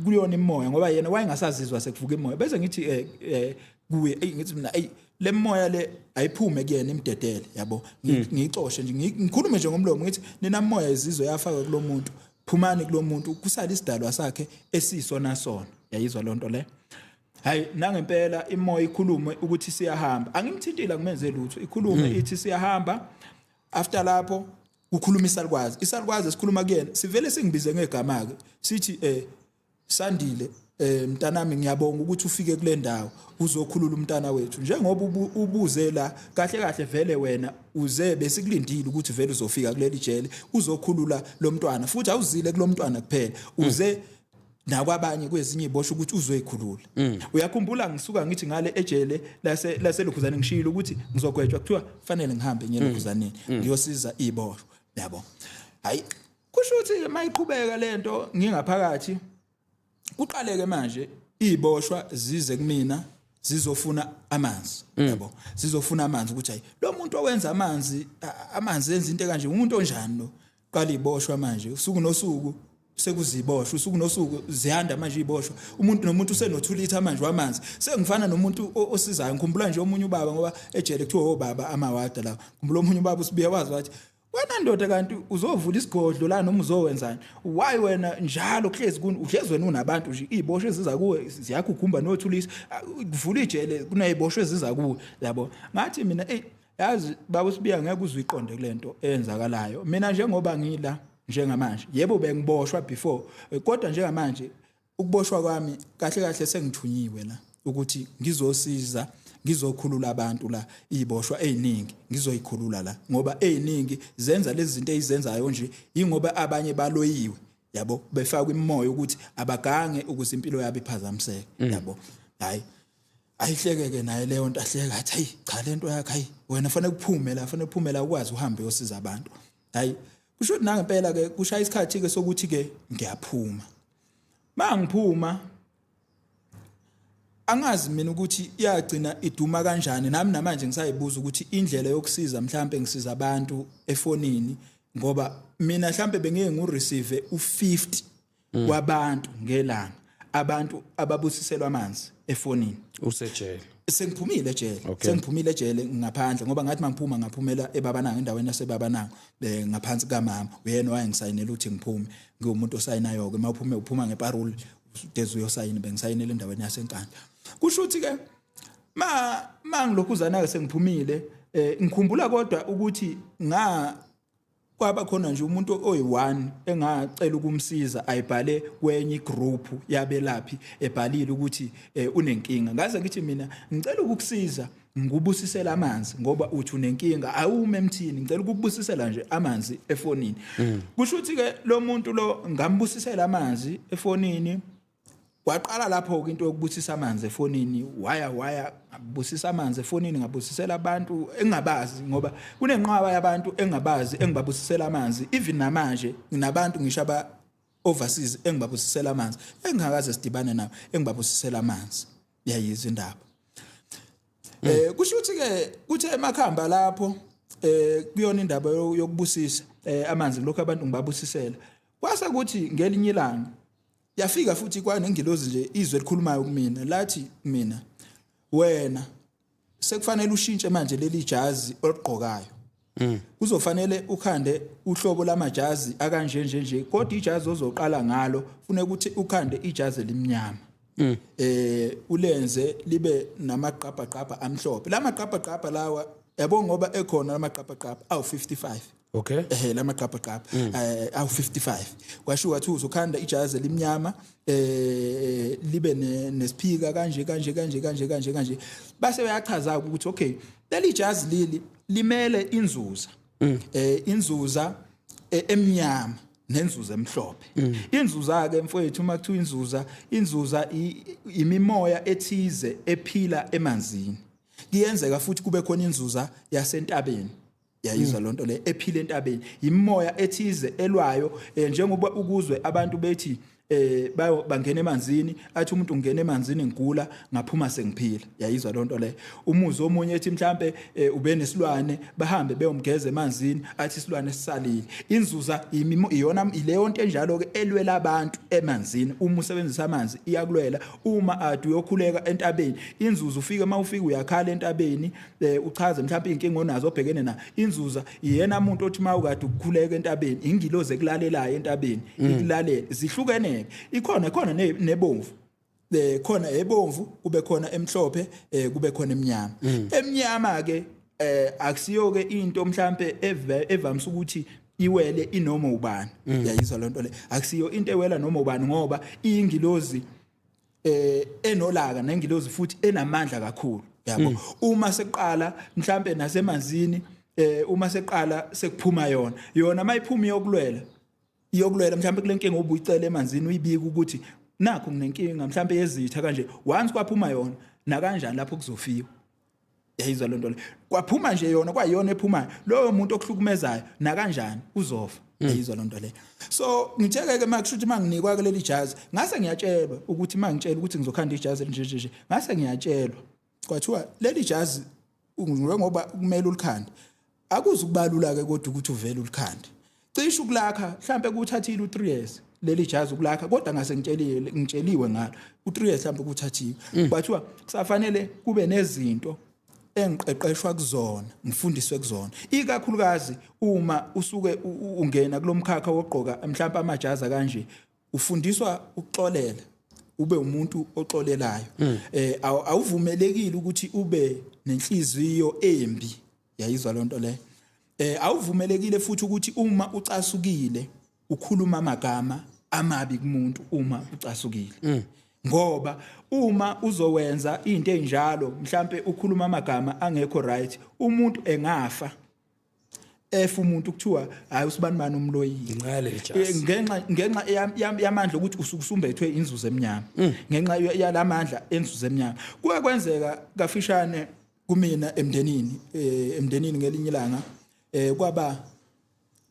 kuyona imoya, ngoba yena wayengasazizwa sekuvuka imoya, bese ngithi kuye, ey, ngithi mina, ey, le moya le ayiphume kuyena, imdedele, yabo. Ngiyixoshe nje, ngikhulume nje ngomlomo, ngithi, "Nina moya izizwe yafaka kulomuntu, phumani kulomuntu, kusala isidalwa sakhe esisona sona." Yayizwa lonto le. Hayi, nangempela imoya ikhulume ukuthi siyahamba. Angimthintile, akumenze lutho. Ikhulume ithi siyahamba. After lapho kukhuluma isalukwazi, isalukwazi esikhuluma kuyena sivele singibize ngegama ke, sithi, "Sandile, mntanami, ngiyabonga ukuthi ufike kule ndawo uzokhulula umntana wethu njengoba ubuze la. Kahle kahle vele wena uze, besikulindile ukuthi vele uzofika kuleli jele uzokhulula lo mntwana, futhi awuzile kulomntwana kuphela, uze nakwabanye kwezinye iboshwe ukuthi uzoyikhulula. Uyakhumbula ngisuka ngithi ngale ejele lase laselokhuzane ngishilo ukuthi ngizogwetshwa, kuthiwa fanele ngihambe ngiye elokhuzaneni ngiyosiza iboshwe, yabo." Hayi, kusho ukuthi mayiqhubeka lento ngingaphakathi, kuqaleke manje iboshwa zize kumina zizofuna amanzi, yabo, zizofuna amanzi ukuthi, hayi, lo muntu owenza amanzi, amanzi enza into kanje, umuntu onjani lo? Qala iboshwa manje usuku nosuku sekuziboshwa, usuku nosuku ziyanda manje iboshwa, umuntu nomuntu useno2 litha manje wamanzi. Sengifana nomuntu osizayo. Ngikhumbula nje omunye ubaba, ngoba ejele kuthiwa obaba amawada la, ngikhumbula omunye ubaba usibiya wazi, wathi, "Wena ndoda, kanti uzovula isigodlo la noma uzowenzani? Why wena njalo kuhlezi uhlezi wena unabantu nje, iziboshwe eziza kuwe ziyakugumba nothulisa, kuvula ijele kuneziboshwe eziza kuwe, yabo." Ngathi mina, "Ey, yazi baba uSibiya, ngeke uze uyiqonde kulento eyenzakalayo. Mina njengoba ngila njengamanje, yebo, bengiboshwa before, kodwa njengamanje ukuboshwa kwami kahle kahle sengithunyiwe la ukuthi ngizosiza, ngizokhulula abantu la, iziboshwa eziningi ngizoyikhulula la, ngoba eziningi zenza lezi zinto ezizenzayo nje ingoba abanye baloyiwe, yabo, befakwa imimoya ukuthi abagange ukuze impilo yabo iphazamiseke, yabo." Hayi, ayihlekeke naye leyo nto, ahleka, athi, "Hayi cha, lento yakho, hayi wena, fanele kuphume la, fanele kuphume la, ukwazi uhambe uyosiza abantu." Hayi, kusho ukuthi nangempela ke kushaya isikhathi ke sokuthi ke ngiyaphuma. Mangiphuma angazi mina ukuthi iyagcina iduma kanjani. Nami namanje ngisayibuza ukuthi indlela yokusiza, mhlambe ngisiza abantu efonini, ngoba mina mhlambe bengeke ngireceive u50 wabantu ngelanga. Abantu ababusiselwa amanzi efonini. Usejele? Sengiphumile ejele. Okay. Sengiphumile ejele, ngaphandle, ngoba ngathi mangiphuma ngaphumela eBabanango, endaweni yaseBabanango, ngaphansi kamama. Uyena owayengisayinela ukuthi ngiphume. Ngiwumuntu osayinayo ke, mawuphume uphuma ngeparole, udeze uyosayina. Bengisayinela endaweni yaseNkandla. Kusho ukuthi ke ma ngilokhuzana ke sengiphumile, ngikhumbula kodwa ukuthi nga kwaba khona nje umuntu oyi-one engacela ukumsiza, ayibhale kwenye igroup yabelaphi, ebhalile ukuthi unenkinga. Ngaze ngithi mina ngicela ukukusiza, ngikubusisela amanzi, ngoba uthi unenkinga, awume emthini, ngicela ukukubusisela nje amanzi efonini. Kusho ukuthi ke lo muntu lo ngambusisela amanzi efonini. Kwaqala lapho ke into yokubusisa amanzi efonini. Waya ngabusisa amanzi efonini, ngabusisela abantu engingabazi, ngoba kunenqwaba yabantu engingabazi engibabusisela amanzi. Even namanje nginabantu ngisho aba overseas engibabusisela amanzi, engingakaze sidibane nabo, engibabusisela amanzi. Yayizwa indaba? Kusho ukuthi ke kuthe emakhamba lapho kuyona indaba yokubusisa amanzi, lokho abantu ngibabusisela, kwase kuthi ngelinye ilanga yafika futhi kwanengilozi nje, izwe elikhulumayo kumina, lathi mina, "Wena sekufanele ushintshe manje leli jazi oligqokayo. Kuzofanele ukhande uhlobo lamajazi akanje nje nje, kodwa ijazi ozoqala ngalo kufuneka ukuthi ukhande ijazi elimnyama, ulenze libe namaqabha qabha amhlophe." Lamaqabha qabha lawa, yabo, ngoba ekhona lamaqabha qabha awu 55. Ehe, lamaqabha qabha awu 55. Kwashiwo wathi uzokhanda ijazi elimnyama, libe nesiphika kanje kanje kanje kanje kanje kanje. Base bayachaza ukuthi okay, leli jazi lili limele inzuza, inzuza emnyama nenzuza emhlophe. Inzuza ke mfowethu, uma kuthiwa inzuza, inzuza imimoya ethize ephila emanzini. Kuyenzeka futhi kube khona inzuza yasentabeni, yayizwa lonto le, ephila entabeni, imimoya ethize elwayo. Njengoba ukuzwe abantu bethi bangena emanzini, athi umuntu ungena emanzini ngigula, ngaphuma sengiphila, yayizwa lonto le. Umuzi omunye ethi mhlambe ube nesilwane, bahambe beyomgeza emanzini, athi isilwane sisalile. Inzuza iyona ileyo nto enjalo ke elwela abantu emanzini. Uma usebenzisa amanzi iyakulwela. Uma ade uyokhuleka entabeni, inzuza ufike, uma ufika uyakhala entabeni, uchaze mhlawumbe inkinga onazo obhekene na inzuza. Iyena umuntu othi uma ukade ukukhuleka entabeni, ingilozi ekulalelayo entabeni ikulalela. Zihlukene ke, ikhona khona nebomvu, khona ebomvu, kube khona emhlophe, kube khona emnyama. Emnyama ke akusiyo ke into mhlambe evamise ukuthi iwele inoma ubani, yayizwa lonto le. Akusiyo into ewela noma ubani, ngoba iyingilozi enolaka, nengilozi futhi enamandla kakhulu, yabo. Uma seqala mhlambe nasemanzini, uma seqala sekuphuma yona, yona mayiphuma iyokulwela, iyokulwela mhlambe kule nkinga obuyicela emanzini, uyibika ukuthi nakho nginenkinga mhlambe yezitha kanje. Once kwaphuma yona, nakanjani lapho kuzofiwa, yayizwa lento le. Kwaphuma nje yona, kwayiyona ephumayo, loyo muntu okuhlukumezayo nakanjani uzofa, yayizwa lento le. So ngitsheke ke makusho ukuthi manginikwa ke leli jazi, ngase ngiyatshelwa ukuthi mangitshela ukuthi ngizokhanda ijazi elinje nje nje, ngase ngiyatshelwa kwathiwa leli jazi njengoba kumele ulikhande, akuze ukubalula ke kodwa ukuthi uvele ulikhande. Cishe ukulakha mhlambe kuthathile u3 years leli jazi ukulakha, kodwa ngase ngitshelile, ngitsheliwe ngalo u3 years mhlambe kuthathiwe. Kwathiwa kusafanele kube nezinto engiqeqeshwa kuzona, ngifundiswe kuzona, ikakhulukazi uma usuke ungena kulomkhakha wogqoka mhlambe amajazi kanje, ufundiswa ukuxolela, ube umuntu oxolelayo. Awuvumelekile ukuthi ube nenhliziyo embi, yayizwa lonto le. Awuvumelekile futhi ukuthi uma ucasukile ukhuluma amagama amabi kumuntu uma ucasukile, ngoba uma uzowenza into enjalo, mhlambe ukhuluma amagama angekho right, umuntu engafa, efa umuntu, kuthiwa hayi, usibani bani umloyile. Ngenxa yaleli jazi. Ngenxa yamandla ukuthi usuke usumbethwe inzuzo emnyama, ngenxa yalamandla enzuzo emnyama. Kuke kwenzeka kafishane kumina emndenini ngelinye ilanga, kwaba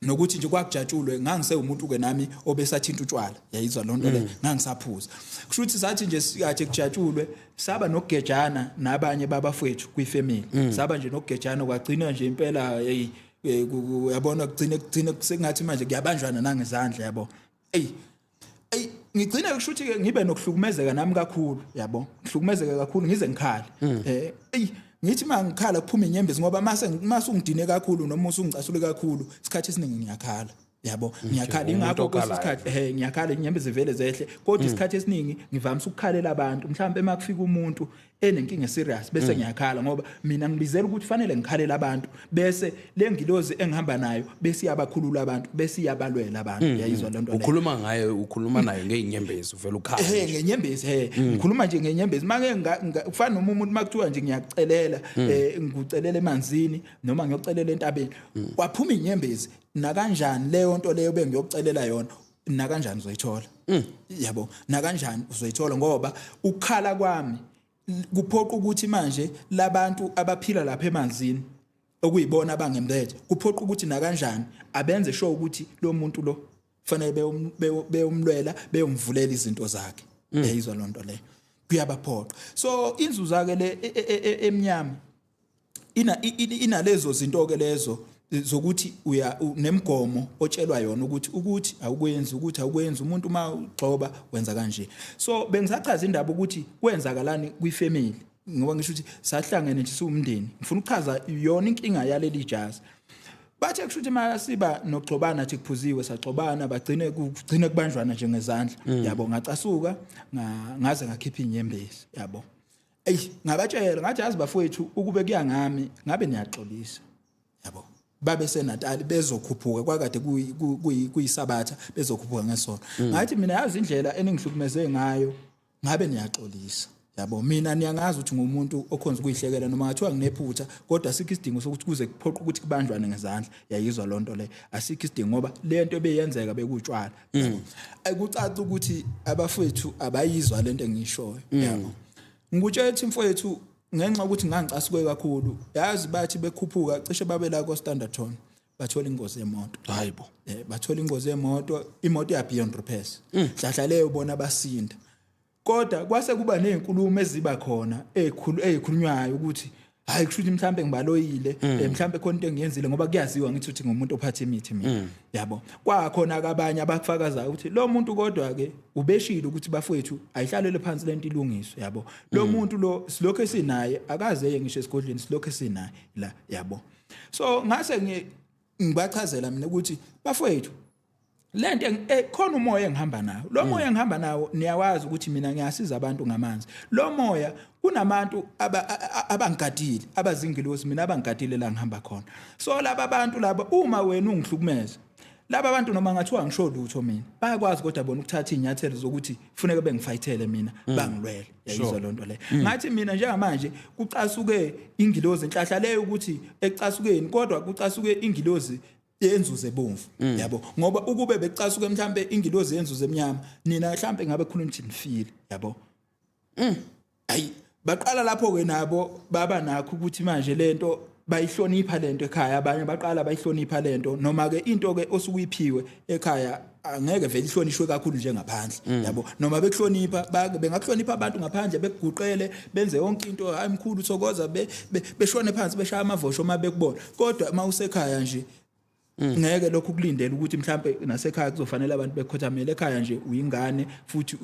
nokuthi nje kwakujatshulwe. Ngangisewumuntu ke nami obesathinta utshwala, yayizwa lonto le, ngangisaphuza. Kusho ukuthi sathi nje sikade kujatshulwe, saba nokugejana nabanye babafowethu kwifamily, saba nje nokugejana, kwagcina nje impela hey, uyabona, kugcine sengathi manje kuyabanjwana nangezandla, yabo. Ey ey. Ngigcine kusho ukuthi ke ngibe nokuhlukumezeka nami kakhulu, yabo, ngihlukumezeke kakhulu ngize ngikhale. Eyi, ngithi mangikhala kuphuma inyembezi, ngoba mase ungidine kakhulu noma usungicasule kakhulu, isikhathi esiningi ngiyakhala, yabo, ngiyakhala. Umuntu Ingakho kwesinye okhalayo. isikhathi ngiyakhala, inyembezi vele zehle, kodwa isikhathi esiningi ngivamise ukukhalela abantu. Mhlawumbe makufika umuntu enenkinga serious bese ngiyakhala, ngoba mina ngibizela ukuthi fanele ngikhalele abantu, bese le ngilozi engihamba nayo bese iyabakhulula abantu, bese iyabalwela abantu. Uyayizwa lento leyo? Ukhuluma ngayo, ukhuluma nayo ngey'nyembezi, uvele ukhale nje. Ngenyembezi, ngikhuluma nje ngenyembezi. Make kufana noma umuntu makuthiwa nje ngiyakucelela, ngikucelela emanzini noma ngiyokucelela entabeni, kwaphuma inyembezi, nakanjani leyo nto leyo bengiyokucelela yona, nakanjani uzoyithola, yabo, nakanjani uzoyithola, ngoba ukukhala kwami kuphoqa ukuthi manje labantu abaphila lapha emanzini, okuyibona abangembethe, kuphoqa ukuthi nakanjani abenze sure ukuthi lo muntu lo fanele beyomlwela, beyomvulela izinto zakhe. Yayizwa lonto leyo? Kuyabaphoqa. So inzuza ke le emnyama inalezo zinto ke lezo zokuthi uya nemigomo otshelwa yona ukuthi awukwenzi, ukuthi awukwenzi. Umuntu uma ugxoba wenza kanje. So bengisachaza indaba ukuthi kwenzakalani kwifamily, ngoba ngisho ukuthi sahlangene nje siwumndeni. Ngifuna ukuchaza yona inkinga yaleli jazi. Bathe kusho ukuthi masiba nokugxobana, athi kuphuziwe, sagxobana, bagcine kugcine kubanjwana nje ngezandla, yabo. Ngacasuka, ngaze ngakhipha inyembezi, yabo. Eyi, ngabatshela ngathi, yazi bafowethu, ukube kuya ngami ngabe niyaxolisa, yabo. Babe seNatali bezokhuphuka, kwakade kuyisabatha, bezokhuphuka ngesonto. Ngathi mina, yazi indlela eningihlukumeze ngayo, ngabe niyaxolisa, yabo. Mina niyangazi ukuthi ngumuntu okhonza ukuyihlekela, noma ngathiwa nginephutha, kodwa asikho isidingo sokuthi kuze kuphoqe ukuthi kubanjwane ngezandla. Yayizwa lonto le? Asikho isidingo, ngoba le nto ebeyenzeka bekutshwala, yabo. Kucaca ukuthi abafowethu abayizwa lento engiyishoyo, yabo. Ngikutshela ukuthi mfowethu, ngenxa yokuthi ngangicasuke kakhulu, yazi, bathi bekhuphuka cishe babe la ko Standerton, bathola ingozi yemoto. Hayibo. Bathola ingozi yemoto, imoto ya beyond repairs. Hlahla leyo bona basinda, kodwa kwase kuba nezinkulumo eziba khona ezikhulu ezikhulunywayo ukuthi hayi, kusho ukuthi mhlambe ngibaloyile, mhlambe khona into engiyenzile, ngoba kuyaziwa ngithi ukuthi ngumuntu ophatha imithi mina, yabo. Kwakhona abanye abakufakazayo ukuthi lo muntu kodwa ke ubeshilo ukuthi bafowethu ayihlalele phansi lento ilungiswe, yabo. Lo muntu lo silokho esinaye, akaze eye ngisho esigodlweni, silokho esinaye la, yabo. So ngase ngibachazela mina ukuthi bafowethu, lento khona umoya engihamba nawo. Lo moya engihamba nawo, niyawazi ukuthi mina ngiyasiza abantu ngamanzi. Lo moya kunabantu abangigadile, abazingilosi mina abangigadile la ngihamba khona. So laba bantu laba, uma wena ungihlukumeza, laba bantu noma ngathiwa ngisho lutho mina, bayakwazi kodwa bona ukuthatha inyathelo zokuthi kufuneka bengifayithele mina, bangilwele. Yayizwa lonto le? Ngathi mina njengamanje kucasuke ingilozi, inhlahla leyo ukuthi ekucasukeni kodwa kucasuke ingilozi yenzuzo ebomvu, yabo, ngoba ukube bekucasuke mhlambe ingilozi yenzuzo emnyama, nina mhlambe ngabe khuluma ukuthi nifile, yabo. Ayi, baqala lapho ke nabo baba nakho ukuthi manje lento bayihlonipha lento ekhaya. Abanye baqala bayihlonipha lento, noma ke into ke osukuyiphiwe ekhaya angeke vele ihlonishwe kakhulu njengaphandle, yabo. Noma bekuhlonipha, bengakuhlonipha abantu ngaphandle, bekuguqele, benze yonke into, hayi mkhulu, thokoza, beshone phansi, beshaya amavosho uma bekubona, kodwa uma usekhaya nje ngeke lokhu kulindele ukuthi mhlambe nasekhaya kuzofanele abantu bekhothamele. Ekhaya nje uyingane futhi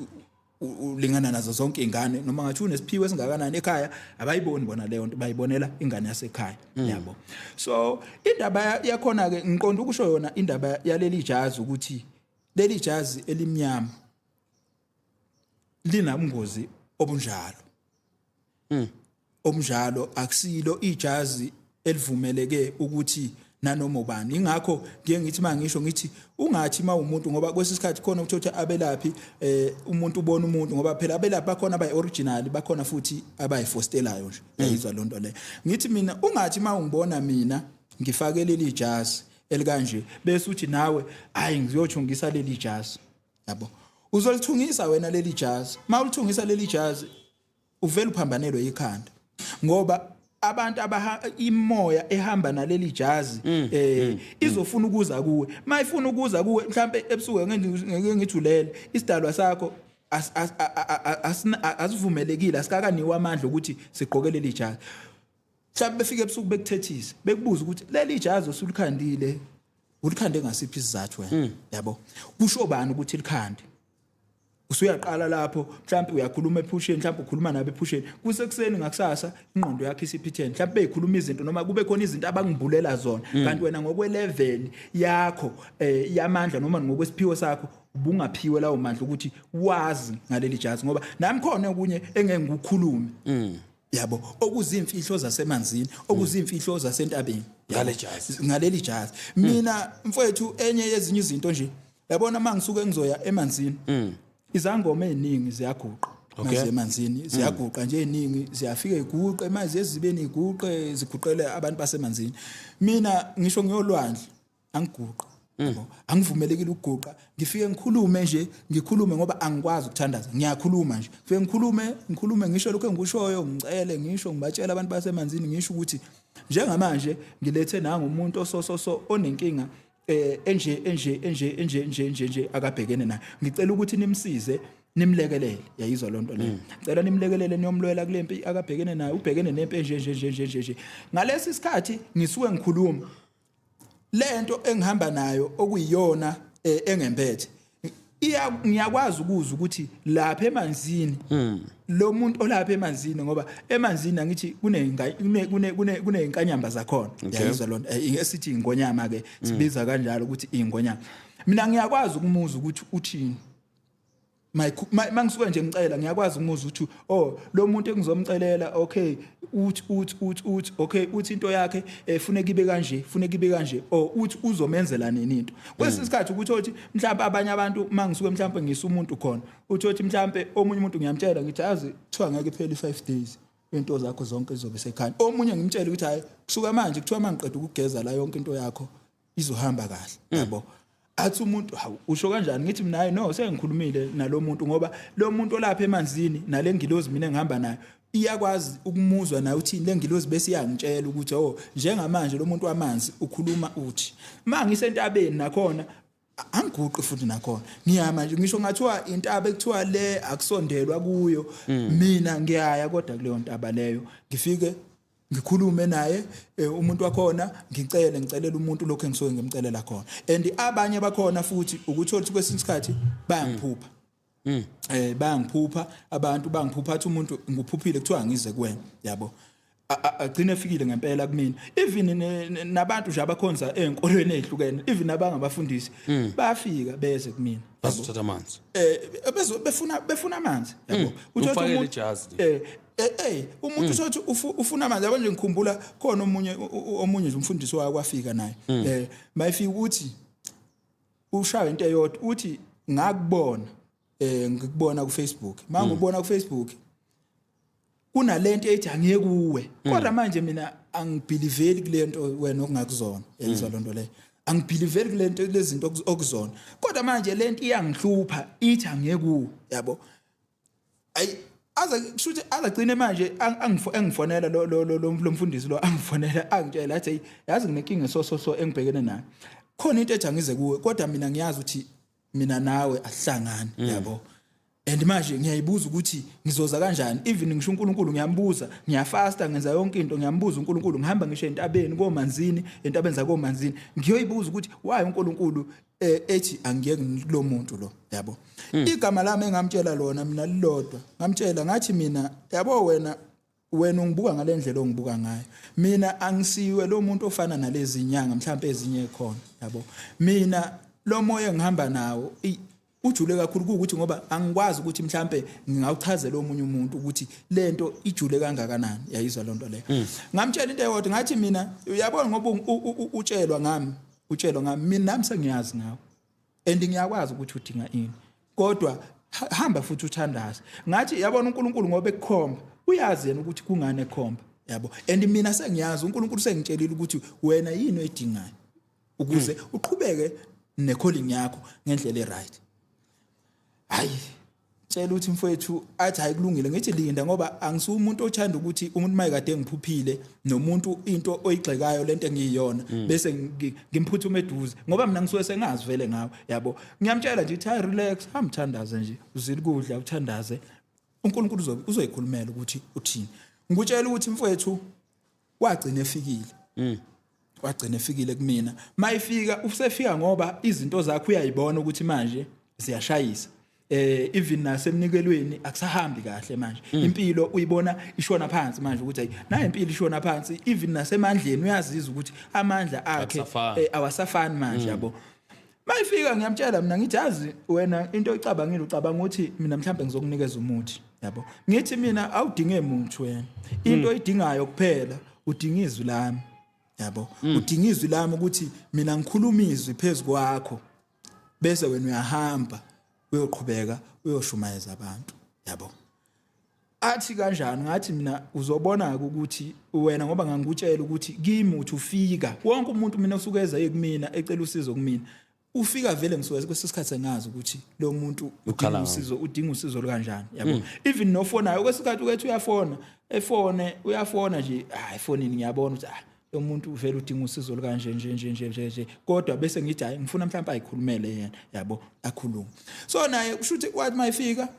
ulingana nazo zonke ingane, noma ngathi unesiphiwo esingakanani ekhaya, abayiboni bona leyo nto, bayibonela ingane yasekhaya, yabo. So indaba yakhona ke, ngiqonda ukusho yona indaba yaleli jazi, ukuthi leli jazi elimnyama linabungozi obunjalo omnjalo. Akusilo ijazi elivumeleke ukuthi nanoma ubani. Ingakho ngiye ngithi mangisho ngithi ungathi mawumuntu, ngoba kwesikhathi khona ukuthatha abelaphi, umuntu ubona umuntu, ngoba phela abelaphi bakhona abayi original, bakhona futhi abayifostelayo nje. Yayizwa lonto le? Ngithi mina ungathi mawungibona mina ngifake leli jazi elikanje, bese uthi nawe, hayi, ngiyothungisa leli jazi, yabo. Uzolithungisa wena leli jazi, mawulithungisa leli jazi uvela uphambanelwe ikhanda, ngoba abantu abaha imoya ehamba naleli jazi izofuna ukuza kuwe. Mayifuna ukuza kuwe mhlambe ebusuku, ngeke ngithi ulele, isidalwa sakho asivumelekile, asikakaniwe amandla ukuthi sigqoke leli jazi. Mhlawumbe befike ebusuku bekuthethise, bekubuza ukuthi leli jazi osulikhandile ulikhande ngasiphi isizathu wena, yabo, kusho bani ukuthi likhande. Usuyaqala lapho, mhlawumbe uyakhuluma ephusheni, mhlawumbe ukhuluma nabo ephusheni kusekuseni, ngakusasa ingqondo yakho isiphithene, mhlawumbe beyikhuluma izinto noma kube khona izinto abangibulela zona, kanti wena ngokwelevel yakho yamandla noma ngokwesiphiwo sakho ubungaphiwe lawo mandla ukuthi wazi ngaleli jazi, ngoba nami khona okunye engeke ngikukhulume, yabo, okuzimfihlo zasemanzini, okuzimfihlo zasentabeni. Ngale jazi. Ngaleli jazi. Mina mfowethu, enye yezinye izinto nje, yabona, mangisuke ngizoya emanzini, izangoma eziningi ziyaguqa. Mazi emanzini ziyaguqa nje, eziningi ziyafika iguqe emanzi ezibeni, iguqe ziguqele abantu basemanzini. Mina ngisho ngiyolwandle angiguqa, yabo, angivumelekile ukuguqa. Ngifike ngikhulume nje, ngikhulume ngoba angikwazi ukuthandaza, ngiyakhuluma nje, ngifike ngikhulume, ngikhulume, ngisho lokho engikushoyo, ngicele, ngisho ngibatshela abantu basemanzini, ngisho ukuthi njengamanje ngilethe nanga umuntu osososo onenkinga enje enje enje enje enje enje nje akabhekene nayo, ngicela ukuthi nimsize, nimlekelele. Yayizwa lonto leyo? Ngicela nimlekelele, niyomlwela kule mpi akabhekene nayo, ubhekene nempi enje nje nje nje nje nje. Ngalesi sikhathi ngisuke ngikhuluma, lento engihamba nayo okuyiyona engemphethe iya, ngiyakwazi ukuzwa ukuthi lapha emanzini lo muntu olapha emanzini, ngoba emanzini angithi kune kune kunezinkanyamba zakhona. Yayizwa lonto? Esithi ingonyama ke, sibiza kanjalo ukuthi ingonyama. Mina ngiyakwazi ukumuza ukuthi uthini mangisuke nje ngicela, ngiyakwazi ukumuza ukuthi, oh, lo muntu engizomcelela, okay, uthi uthi uthi uthi, okay, uthi into yakhe funeka ibe kanje, funeka ibe kanje, or uthi uzomenzela nini into. Kwesinye isikhathi ukuthi othi mhlawumbe abanye abantu, mangisuke mhlawumbe ngisa umuntu khona, uthi othi mhlawumbe omunye umuntu ngiyamtshela ngithi, yazi, kuthiwa ngeke iphele i5 days, into zakho zonke zizobe sekhaya. Omunye ngimtshele ukuthi, hayi, kusuka manje kuthiwa mangiqeda ukugeza la, yonke into yakho izohamba kahle, yabo. Athi umuntu, hawu, usho kanjani? Ngithi mina, hayi, no, sengikhulumile nalo muntu, ngoba lo muntu olapha emanzini nale ngilozi mina engihamba nayo iyakwazi ukumuzwa naye uthini le ngilozi, bese iyangitshela ukuthi, oh, njengamanje lo muntu wamanzi ukhuluma uthi. Mangisentabeni nakhona angiguqi futhi nakhona, ngiyama nje, ngisho ngathiwa intaba ekuthiwa le akusondelwa kuyo, mina ngiyaya kodwa kuleyo ntaba leyo, ngifike ngikhulume naye umuntu wakhona, ngicele, ngicelela umuntu lokho engisuke ngimcelela khona. And abanye bakhona futhi ukuthola ukuthi kwesinye isikhathi bayangiphupha, bayangiphupha abantu, bangiphupha, athi umuntu, nguphuphile, kuthiwa ngize kuwena, yabo. Agcine efikile ngempela kumina. Even nabantu nje abakhonza ey'nkolweni ey'hlukene, even abangabafundisi, bayafika beze kumina. Bazothatha amanzi. Befuna amanzi, yabo. Uthola Ufakele umuntu ijazi. Umuntu usothi ufuna amanzi, yabo nje. Ngikhumbula khona omunye omunye nje umfundisi wakhe wafika naye, mayifika uthi ushaya into eyodwa, uthi, ngakubona, ngikubona ku Facebook, mangubona ku Facebook kunalento ethi angiye kuwe, kodwa manje mina angibelieveli kule nto wena okungakuzona. Yayizwa lonto leyo? Angibelieveli kule nto, lezinto okuzona, kodwa manje lento iyangihlupha, ithi angiye kuwe, yabo. Ayi, aze kushuthi azagcine manje angifonela lo mfundisi lo, angifonela, angitshela, athi, "Hey, yazi nginenkinga so so so engibhekene nayo, khona into ethi angize kuwe, kodwa mina ngiyazi ukuthi mina nawe asihlangani, yabo, and manje ngiyayibuza ukuthi ngizoza kanjani. Even ngisho uNkulunkulu ngiyambuza, ngiyafasta, ngenza yonke into, ngiyambuza uNkulunkulu, ngihamba ngisho entabeni komanzini, entabeni zakomanzini, ngiyoyibuza ukuthi why uNkulunkulu ethi angiyeke kulo muntu lo, yabo." Igama lami engamtshela lona mina lilodwa, ngamtshela ngathi mina, yabo, wena ungibuka ngalendlela ongibuka ngayo, mina angisiwe lo muntu ofana nalezi nyanga mhlawumbe ezinye khona, yabo. Mina lo moya engihamba nawo ujule kakhulu, kuwukuthi ngoba angikwazi ukuthi mhlambe ngingawuchazela omunye umuntu ukuthi lento ijule kangakanani. Yayizwa lonto leyo? Ngamtshela into eyodwa, ngathi mina, uyabona, ngoba utshelwa ngami, utshelwa ngami, mina nami sengiyazi ngawe and ngiyakwazi ukuthi udinga ini, kodwa hamba futhi uthandaze. Ngathi, yabona, uNkulunkulu ngoba ekukhomba, uyazi yena ukuthi kungani ekhomba, yabo, and mina sengiyazi, uNkulunkulu sengitshelile ukuthi wena yini oyidingayo ukuze uqhubeke necalling yakho ngendlela eright. Hayi, tshela ukuthi mfowethu, athi, hayi, kulungile. Ngithi linda, ngoba angisuye umuntu othanda ukuthi umuntu mayekade ngiphuphile nomuntu into oyigxekayo lento engiyiyona bese ngimphuthume eduze, ngoba mina ngisuke sengazi vele ngawe, yabo. Ngiyamtshela nje ukuthi, hayi, relax, hamba uthandaze nje, uzile ukudla, uthandaze, uNkulunkulu uzoyikhulumela ukuthi uthini. Ngikutshela ukuthi mfowethu, wagcina efikile, wagcina efikile kumina. Mayifika usefika ngoba izinto zakhe uyayibona ukuthi manje ziyashayisa. Even nasemnikelweni akusahambi kahle manje. Impilo uyibona ishona phansi manje, ukuthi hayi, nayo impilo ishona phansi. Even nasemandleni uyazizwa ukuthi amandla akhe Akusafani. Awasafani manje, yabo. Mayifika ngiyamtshela mina, ngithi, "Yazi wena into oyicabangile, ucabanga ukuthi mina mhlambe ngizokunikeza umuthi, yabo." Ngithi mina, "Awudinge muntu wena, into oyidingayo kuphela udinga izwi lami, yabo. Udinga izwi lami ukuthi mina ngikhuluma izwi phezukwakho, bese wena uyahamba uyoqhubeka uyoshumayeza abantu, yabo." Athi, "Kanjani?" Ngathi mina, "Uzobona ukuthi wena, ngoba ngangikutshela ukuthi kimi uthi ufika, wonke umuntu mina usuke eza kumina ecela usizo kumina, ufika vele ngisuke kwesikhathi sengazi ukuthi lo muntu udinga Ukhala. usizo, udinga usizo lukanjani, yabo. Even nofonayo kwesikhathi ukethi uyafona, efone, uyafona nje, hayi, efonini ngiyabona ukuthi ah, lo muntu vele udinga usizo lukanje nje nje nje nje nje, kodwa bese ngithi hayi, ngifuna mhlawumbe ayikhulumele yena, yabo, akhulume." So naye kusho ukuthi wathi mayifika,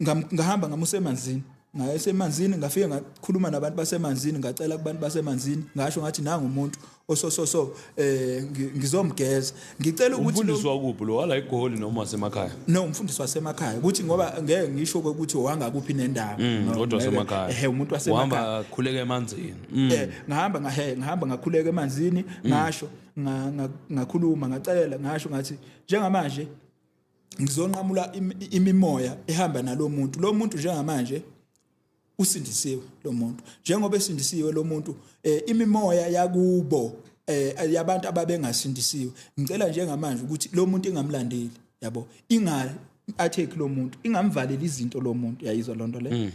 ngahamba ngamusa emanzini, ngaya esemanzini, ngafike ngakhuluma nabantu basemanzini, ngacela kubantu basemanzini, ngasho ngathi, "Nangu umuntu osososo, ngizomgeza, ngicela ukuthi Umfundisi wakuphi lo, wala eGoli noma wasemakhaya? No, umfundisi wasemakhaya, ukuthi ngoba ngeke ngisho ukuthi wangakuphi nendawo. No, Kodwa wasemakhaya. Ehe, umuntu wasemakhaya. Uhamba khuleka emanzini. Ngahamba ngakhuleka emanzini, ngasho ngakhuluma, ngacela, ngasho ngathi, "Njengamanje ngizonqamula imimoya ehamba nalo muntu. Lo muntu njengamanje usindisiwe. Lo muntu njengoba esindisiwe, lo muntu imimoya yakubo yabantu ababengasindisiwe, ngicela njengamanje ukuthi lo muntu ingamlandeli, yabo, inga attack lo muntu, ingamvaleli izinto lo muntu." Yayizwa lonto le?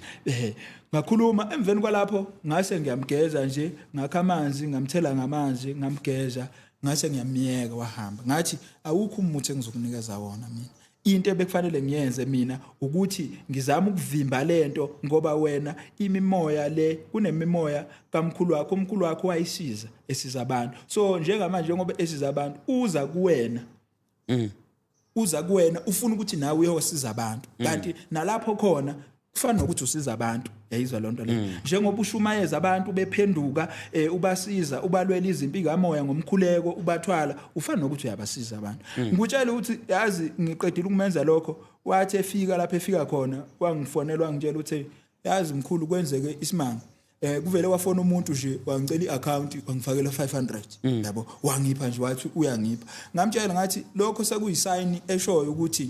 Ngakhuluma. Emveni kwalapho ngase ngiyamgeza nje, ngakha amanzi, ngamthela ngamanzi, ngamgeza, ngase ngiyamiyeka wahamba. Ngathi, "Awukho umuthi engizokunikeza wona mina. Into ebekufanele ngiyenze mina ukuthi ngizama ukuvimba lento, ngoba wena imimoya le, kunemimoya kamkhulu wakho. Umkhulu wakho wayisiza, esiza abantu. So njengamanje njengoba esiza abantu, uza kuwena, uza kuwena ufuna ukuthi nawe uyosiza abantu, kanti nalapho khona kufana nokuthi usiza abantu." Yayizwa lonto le? "Njengoba ushumayeza abantu bephenduka, ubasiza, ubalwela izimpi kamoya ngomkhuleko, ubathwala, ufana nokuthi uyabasiza abantu." Ngikutshela ukuthi yazi ngiqedile ukumenza lokho, wathi efika lapho efika khona, wangifonela, wangitshela ukuthi, "Yazi mkhulu, kwenzeke isimanga. Kuvele wafona umuntu nje, wangicela iaccount, wangifakela 500, yabo, wangipha nje, wathi uyangipha." Ngamtshela ngathi, "Lokho sekuyisign eshoyo ukuthi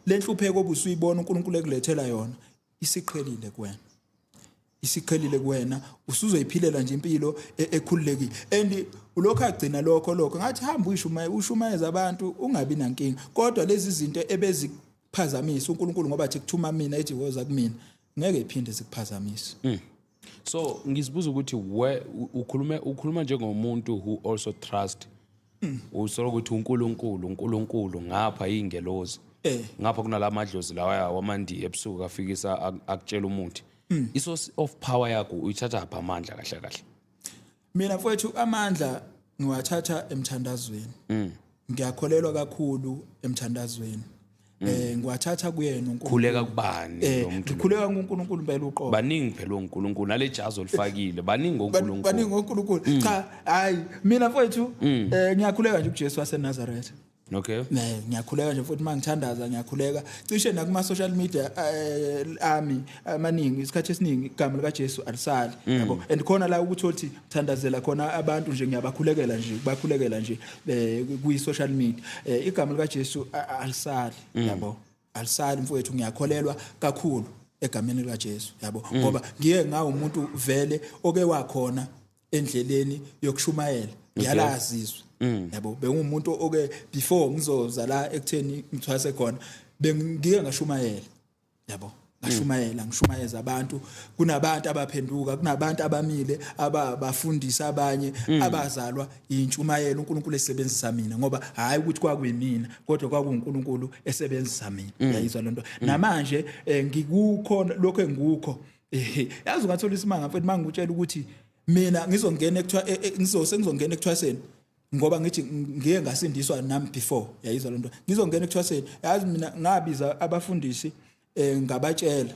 lenhlupheko obusuyibona uNkulunkulu ekulethela yona isiqhelile kuwena, isiqhelile kuwena, usuzoyiphilela nje impilo ekhululekile." And ulokhu agcina lokho. Ngathi, "Hamba uyishumaye, ushumayeza abantu, ungabi nankinga, kodwa lezi zinto ebezikuphazamisa, uNkulunkulu ngoba athi kuthuma mina, ethi woza kumina, ngeke iphinde zikuphazamise." So ngizibuza ukuthi where ukhuluma njengomuntu who also trust, usolo ukuthi uNkulunkulu, uNkulunkulu ngapha ingelozi, ngapha kunalamadlozi lawa wamandiya ebusuku afikisa akutshela umuthi. I-source of power yakho uyithatha apha amandla kahle kahle? Mina mfowethu, amandla ngiwathatha emthandazweni. Ngiyakholelwa kakhulu emthandazweni. Ngiwathatha kuyena uNkulunkulu. Khuleka kubani lo muntu lo? Ngikhuleka kuNkulunkulu impela uqobo. Baningi phela oNkulunkulu, nale jazi olifakile, baningi oNkulunkulu. Baningi oNkulunkulu. Cha, hayi, mina mfowethu ngiyakhuleka nje kuJesu waseNazaretha. Ngiyakhuleka nje futhi mangithandaza ngiyakhuleka. Cishe nakuma social media ami amaningi, isikhathi esiningi igama lika Jesu alisali, yabo. And khona la ukuthi uthi thandazela khona abantu nje, ngiyabakhulekela nje, bakhulekela nje kwi social media. Igama lika Jesu alisali, yabo. Alisali mfowethu, ngiyakholelwa kakhulu egameni lika Jesu, yabo, ngoba ngiye ngawo umuntu vele oke wakhona endleleni yokushumayela, ngiyalazi izwi, yabo. Bengumuntu oke before ngizoza la ekutheni ngithwase khona, bengike ngashumayela, yabo, ngashumayela, ngishumayeza abantu, kunabantu abaphenduka, kunabantu abamile abafundisa abanye, abazalwa intshumayelo uNkulunkulu esebenzisa mina, ngoba hayi ukuthi kwakuyimina, kodwa kwakuNkulunkulu esebenzisa mina. Uyayizwa lento? Namanje ngikukho lokho engikukho. Yazi ungathola isimanga mfethu mangikutshela ukuthi mina ngizongena ekuthiwa ngizongena ekuthwaseni, ngoba ngithi ngiye ngasindiswa nami before. Yayizwa lento? Ngizongena ekuthwaseni, yazi mina ngabiza abafundisi, ngabatshela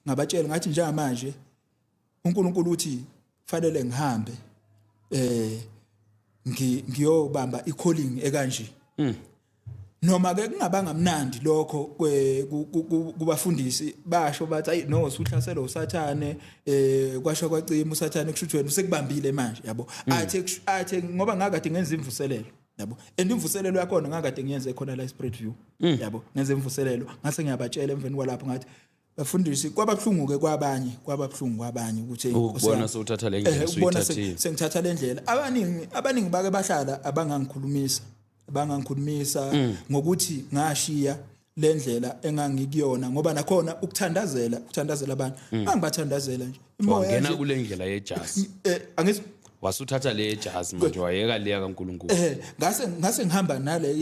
ngathi, "Njengamanje uNkulunkulu uthi fanele ngihambe ngiyobamba icalling ekanje." Noma ke kungabanga mnandi lokho kubafundisi, basho bathi, "Ayi no, usuhlaselwa usathane." Kwasho kwacima usathane, kushuthi wena usekubambile manje, yabo. Athi ngoba ngakade ngenza imvuselelo, yabo, and imvuselelo yakhona ngakade ngiyenze khona la Spirit View, yabo. Ngenza imvuselelo, ngase ngiyabatshela emveni kwalapho, ngathi, "Bafundisi, kwababuhlungu ke kwabanye, kwababuhlungu kwabanye ukuthi, hey, Nkosi Ukubona yami, sewuthatha le ndlela ukubona osuyithathile. Sengithatha le ndlela. Abaningi bake bahlala abangangikhulumisa ngokuthi ngashiya le ndlela engangikuyona, ngoba nakhona ukuthandazela abantu, ngangibathandazela nje imoya Wangena nje. Kule ndlela yejazi. Angithi Wasuthatha le yejazi manje, wayeka leya kaNkulunkulu. Ngase ngihamba nale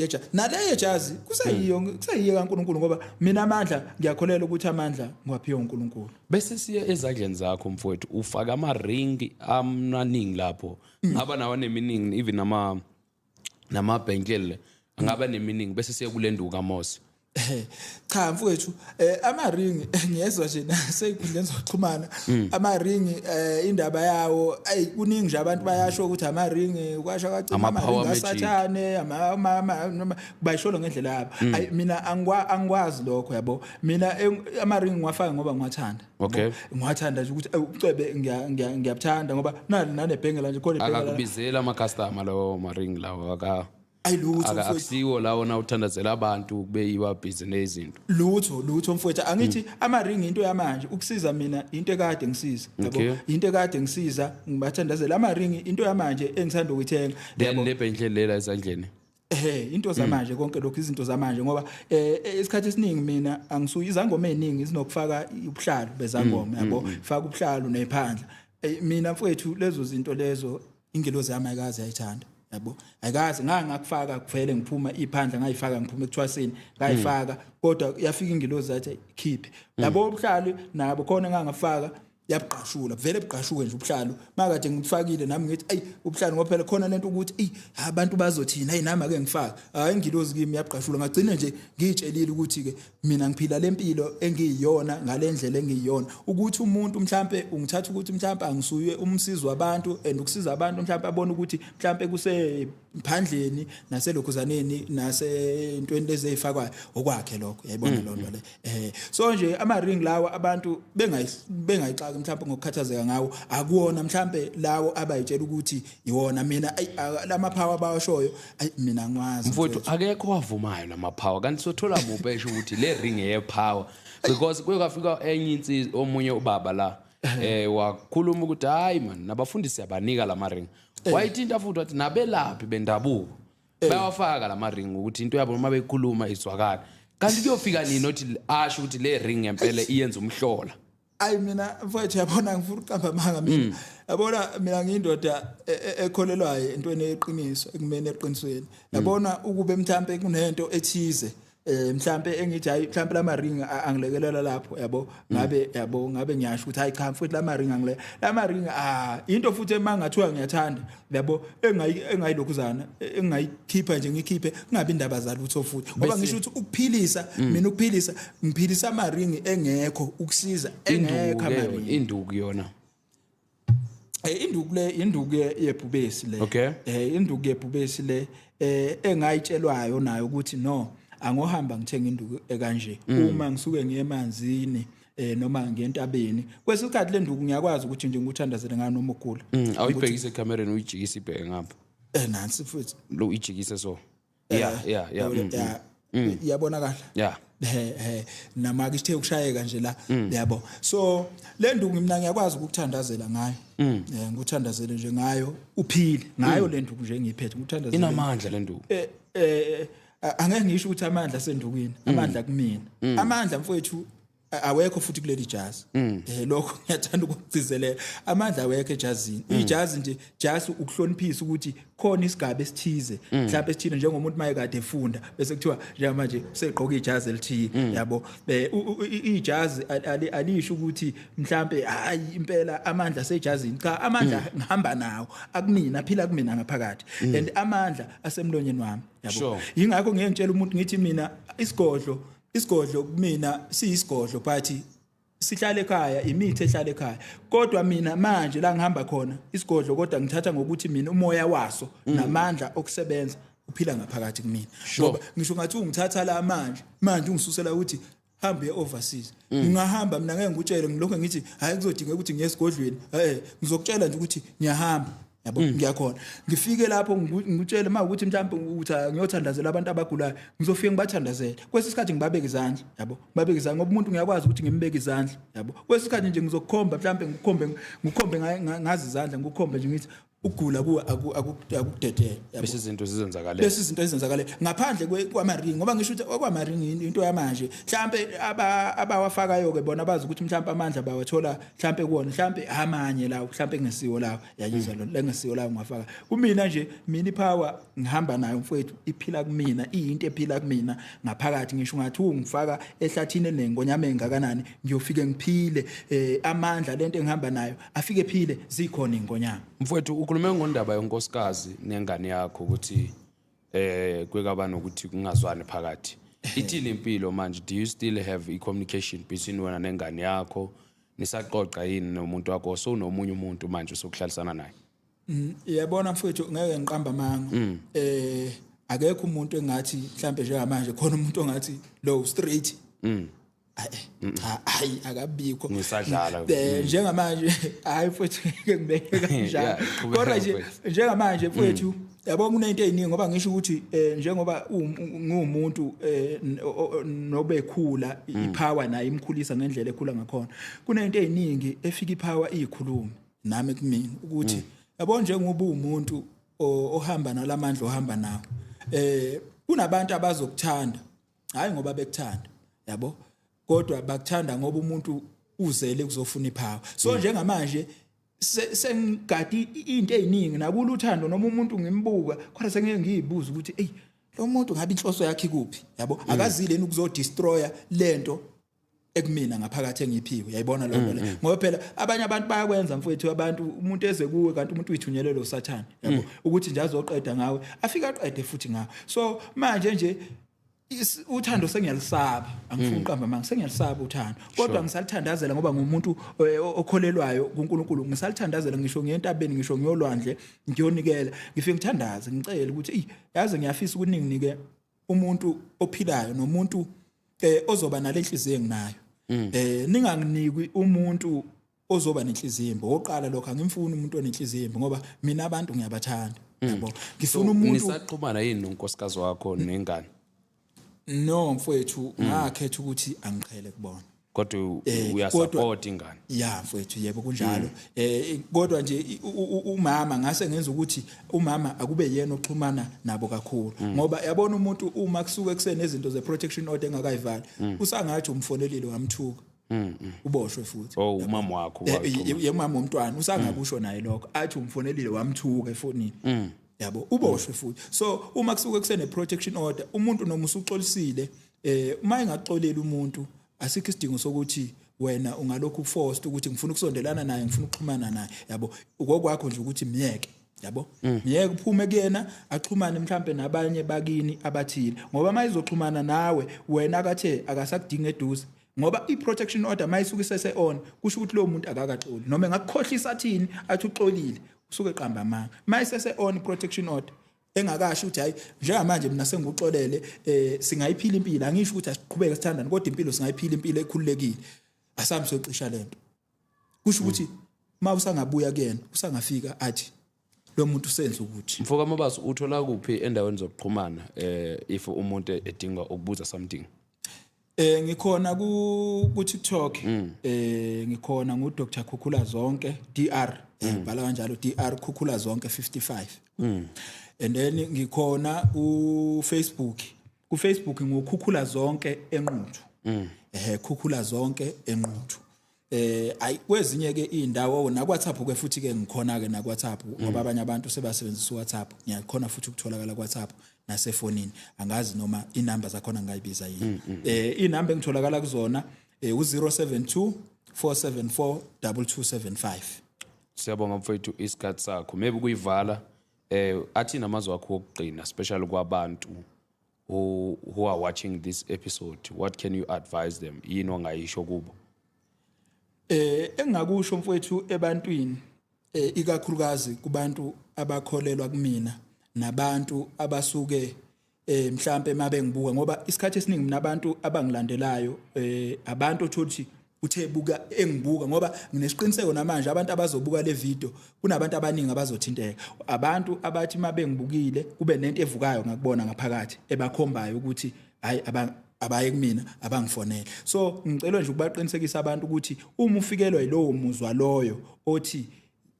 yejazi, kuseyiyo kaNkulunkulu, ngoba mina amandla, ngiyakholela ukuthi amandla ngiwaphiwe uNkulunkulu. Bese siye ezandleni zakho, mfowethu. Ufaka ama-ring amaningi lapho, ngaba nawo neminingi, even nama-bangle angaba neminingi. Bese siye kule nduku kaMose. Cha mfowethu, ama-ring, ngiyezwa nje nasey'nkundleni zokuxhumana ama-ring, indaba yawo, ayi, kuningi nje, abantu bayasho ukuthi ama-ring kwasho kwacima Ama-power ama-ring magic. asathane, noma bayisholo ngendlela yabo. Ayi, mina angikwazi lokho, yabo. Mina ama-ring ngiwafaka ngoba ngiwathanda. Ngiwathanda nje ukuthi ucwebe, ngiyabuthanda ngoba nali nanebhengela nje khona, ibhengela. Akakubizeli ama-customer lawo ma-ring lawo aka Ayi lutho, mfowethu. Akusiwo lawo na uthandazela abantu kube yiwa busy nezinto? Lutho, lutho mfowethu. Angithi ama-ring into yamanje ukusiza mina, into ekade ngisiza, yabo. Into ekade ngisiza, ngibathandazela. Ama-ring into yamanje engithanda ukuyithenga. Then yabo. Le bhenhle lela ezandleni? Into zamanje, konke lokhu izinto zamanje, ngoba isikhathi esiningi mina angisuyi izangoma eziningi zinokufaka ubuhlalu bezangoma, yabo, faka ubuhlalu nephandla. Mina mfowethu, lezo zinto lezo ingelozi yami ayikaze ayithanda, yabo, ayikaze. Ngakufaka kuvele ngiphuma iphandla, ngayifaka ngiphuma ekuthwaseni, ngayifaka, kodwa yafika ingelozi yathi khiphe yabo ubuhlalu nabo khona ngangafaka, yabugqashula vele, bugqashuke nje ubuhlalu makade ngibufakile. Nami ngithi, "Ayi, ubuhlalu," ngoba phela khona lento ukuthi, "Eyi, abantu bazothina, hayi, nami ake ngifake." Hayi, ingilozi kimi yabugqashula. Ngagcina nje ngiyitshelile ukuthi ke mina ngiphila lempilo engiyiyona ngalendlela engiyiyona, ukuthi umuntu mhlambe ungithatha ukuthi mhlambe angisuye umsizi wabantu and ukusiza abantu, mhlambe abone ukuthi mhlambe kuse phandleni naselokhuzaneni nasentweni lezi ezifakwayo, okwakhe lokho, yayibona loo nto le. So nje ama ring lawa abantu bengayixaki mhlawumbe ngokukhathazeka ngawo, akuwona mhlambe lawo abayitshela ukuthi iwona. Mina ayi, lama power abawashoyo, ayi, mina ngwazi. Mfowethu, akekho wavumayo lama power, kanti sothola muphi esho ukuthi le ring eye-power? Because kuye kwafika enye insizwa, omunye ubaba la, wakhuluma ukuthi, "Hayi man, nabafundisi siyabanika lama ring." Wayithinta futhi wathi nabelaphi bendabuko bayawafaka lama ring ukuthi into yabo noma bekhuluma izwakala. Kanti kuyofika nini othi asho ukuthi le ring ngempela iyenza umhlola? Ayi, mina mfowethu, yabona, ngifuna ukuqamba amanga mina. Yabona, mina ngiyindoda ekholelwayo entweni eqiniso, ekumeni eqinisweni, yabona. Ukube mhlambe kunento ethize, mhlambe engithi, hayi, mhlambe lama ring angilekelela lapho, yabo, ngabe, yabo, ngabe ngiyasho ukuthi, "Hayi cha mfowethu, lama ring angile lama ring." Ah, into futhi emangathiwa ngiyathanda, yabo, engayilokhuzana, engayikhipha nje, ngikhiphe kungabi indaba zalutho futhi, ngoba ngisho ukuthi ukuphilisa mina, ukuphilisa, ngiphilisa ama ring engekho, ukusiza engekho Induku ama ke ring. Induku yona? Induku le, induku yebhubesi le. Induku yebhubesi le, engayitshelwayo nayo ukuthi no, angohamba ngithenga induku ekanje uma ngisuke ngiye emanzini noma ngentabeni. Kwesikhathi le nduku ngiyakwazi ukuthi nje ngikuthandazele ngayo noma ugula. Awuyibhekise ekamereni, uyijikise ibheke ngapha. Nansi futhi. Lo ijikise so. Yeah. Ya, iyabonakala. He, nama ke ithe ukushayeka nje la, yabo. So le nduku mina ngiyakwazi ukukuthandazela ngayo, ngikuthandazele nje ngayo, uphile ngayo le nduku nje engiyiphethe, ngikuthandazele. Inamandla le nduku? Angeke ngisho ukuthi amandla asendukwini, amandla kumina, amandla mfowethu awekho futhi kuleli jazi. Lokho ngiyathanda ukugcizelela, amandla awekho ejazini. Ijazi nje just ukuhloniphisa ukuthi khona isigaba esithize, mhlawumbe esithile, njengomuntu maye kade efunda bese kuthiwa njengamanje usegqoka ijazi elithile, yabo. Ijazi alisho ukuthi mhlambe, hayi, impela amandla sejazini. Cha, amandla ngihamba nawo akumina, aphila kumina ngaphakathi, and amandla asemlonyeni wami, yabo. Yingakho ngeke ngitshela umuntu ngithi mina isigodlo kumina siyisigodlo, but sihlala ekhaya, imithi ehlala ekhaya. Kodwa mina manje la ngihamba khona isigodlo, kodwa ngithatha ngokuthi mina umoya waso namandla okusebenza. Uphila ngaphakathi kumina. Sure. Ngoba ngisho ngathi ungithatha la manje, manje ungisusela ukuthi hambe overseas. Ngingahamba mina, ngeke ngikutshele ngilokho ngithi hayi, kuzodingeka ukuthi ngiye esigodlweni. Ngizokutshela nje ukuthi ngiyahamba. Yabo, ngiyakhona. Ngifike lapho ngikutshele uma ukuthi mhlawumbe ukuthi ngiyothandazela abantu abagulayo, ngizofika ngibathandazele. Kwesinye isikhathi ngibabeke izandla, yabo. Ngibabeke izandla ngoba umuntu ngiyakwazi ukuthi ngimbeke izandla, yabo. Kwesinye isikhathi nje ngizokukhomba, mhlawumbe ngikukhombe ngazi izandla, ngikukhombe nje ngithi ukugula kuwe akukudedele, yabo. Bese izinto zizenzakalela. Bese izinto ezenzakale ngaphandle kwamaringi, ngoba ngisho ukuthi okwamaringi into yamanje, mhlambe abawafakayo ke bona bazi ukuthi mhlambe amandla bawathola mhlambe kuwona, mhlambe amanye lawo, mhlambe engesiwo lawo, yayizwa lo lengesiwo lawo ngwafaka kumina nje. Mina ipower ngihamba nayo, mfowethu, iphila kumina, iyinto ephila kumina ngaphakathi. Ngisho ngathi ungifaka ehlathini enengonyama engakanani, ngiyofike ngiphile. Amandla lento engihamba nayo afike phile, zikhona ingonyama. Mfowethu, ukhulume ngondaba yonkosikazi nengane yakho ukuthi kwekaba nokuthi kungazwani phakathi. Ithini impilo manje? Do you still have i communication between wena nengane yakho? Nisaxoxa yini nomuntu wakho, so unomunye umuntu manje osokuhlalisana naye? Yabona mfowethu, ngeke ngiqamba amanga. Akekho umuntu engathi mhlambe njengamanje khona umuntu ongathi lo straight. Hayi, cha, hayi, akabikho. Nisadlala. Njengamanje hayi mfowethu, ngeke ngibeke kanjalo. Yeah, qhubeka, Kodwa nje mfowethu. njengamanje mfowethu, yabo, kunento eziningi, ngoba ngisho ukuthi njengoba ngumuntu nobekhula ipower nayo imkhulisa ngendlela ekhula ngakhona, kunento eziningi efika ipower iyikhuluma nami kumina ukuthi yabo, njengoba umuntu ohamba nalamandla ohamba nawo, kunabantu abazokuthanda hayi ngoba bekuthanda, yabo, kodwa bakuthanda ngoba umuntu uzele kuzofuna ipower. So njengamanje sengigadi into eziningi nakulo uthando, noma umuntu ngimbuka kodwa sengeke ngiyibuza ukuthi ey, lo muntu ngabe inhloso yakhe ikuphi, yabo, akazile yini ukuzodestroya lento ekumina ngaphakathi engiphiwe, yayibona lo nto le? Ngoba phela abanye abantu bayakwenza, mfowethu, abantu umuntu eze kuwe kanti umuntu uyithunyelele usathane, yabo, ukuthi nje azoqeda ngawe, afike aqede futhi ngawe. So manje nje uthando sengiyalisaba, angifuni uqamba manga, sengiyalisaba uthando, kodwa ngisalithandazela ngoba ngumuntu okholelwayo kuNkulunkulu. Ngisalithandazela, ngisho ngiyentabeni, ngisho ngiyolwandle, ngiyonikela, ngifike ngithandaze, ngicele ukuthi eyi, yazi ngiyafisa ukuthi ninginike umuntu ophilayo nomuntu ozoba nalenhliziyo enginayo. Ninganginiki umuntu ozoba nenhliziyo embi. Oqala lokho, angimfuni umuntu onenhliziyo embi, ngoba mina abantu ngiyabathanda, yabo. Ngifuna umuntu Nisaxhumana yini nonkosikazi wakho nengane? No mfowethu, ngakhetha ukuthi angiqhele kubona. Kodwa uyasupport ingane? Ya mfowethu, yebo, kunjalo. Kodwa nje umama ngase ngenza ukuthi umama akube yena oxhumana nabo kakhulu, ngoba yabona umuntu uma kusuke kusenezinto ze protection order engakayivali, usangathi umfonelile wamthuka, uboshwe futhi. Oh, umama wakho waxhuma. Yemama womntwana usangakusho naye lokho, athi umfonelile wamthuka efonini, yabo, uboshwe futhi. So uma kusuke kusene protection order, umuntu noma usuxolisile, uma engaxoleli umuntu, asikho isidingo sokuthi wena ungalokhu forced ukuthi ngifuna ukusondelana naye, ngifuna ukuxhumana naye, yabo. Ukokwakho nje ukuthi miyeke, yabo, miyeke uphume kuyena, axhumane mhlambe nabanye bakini abathile, ngoba uma izoxhumana nawe wena akathe akasakudinga eduze, ngoba i-protection order mayisuke isese on, kusho ukuthi lowo muntu akakaxoli. Noma engakukhohlisa athini, athi uxolile, usuke eqamba amanga. Mayisese on i-protection order, engakasho ukuthi hayi, njengamanje mina senguxolele, singayiphila impilo, angisho ukuthi asiqhubeke sithandane, kodwa impilo singayiphila, impilo ekhululekile, asambi socisha lento, kusho ukuthi uma usangabuya kuyena, usangafika athi lo muntu usenza ukuthi Mfoka Mabaso, uthola kuphi endaweni zokuxhumana if umuntu edinga ukubuza something? Ngikhona ku TikTok, ngikhona ngu Dr Khukhula Zonke DR, bhala kanjalo, DR Khukhula Zonke 55. And then ngikhona ku Facebook. Ku Facebook nguKhukhula Zonke eNquthu. Khukhula Zonke eNquthu. Ayi, kwezinye ke indawo na WhatsApp ke futhi ke ngikhona ke na WhatsApp, ngoba abanye abantu sebasebenzisa WhatsApp, ngiyakhona futhi ukutholakala ku WhatsApp nasefonini. Angazi noma inamba zakhona ngayibiza yini. Inamba engitholakala kuzona u072 474 2275. Siyabonga mfowethu isikhathi sakho. Maybe kuyivala, athini amazwi akho okugcina, especially kwabantu who are watching this episode? What can you advise them? Yini ongayisho kubo? Engakusho mfowethu ebantwini, ikakhulukazi kubantu abakholelwa kumina. Nabantu abasuke mhlambe mabengibuka, ngoba isikhathi esiningi mina abantu abangilandelayo, abantu othothi uthe buka engibuka, ngoba nginesiqiniseko namanje abantu abazobuka le video, kunabantu abaningi abazothinteka, abantu abathi mabengibukile kube nento evukayo ngakubona ngaphakathi ebakhombayo ukuthi hayi, abaye kumina, abangifonele. So ngicela nje ukubaqinisekisa abantu ukuthi uma ufikelwa yilowo muzwa loyo othi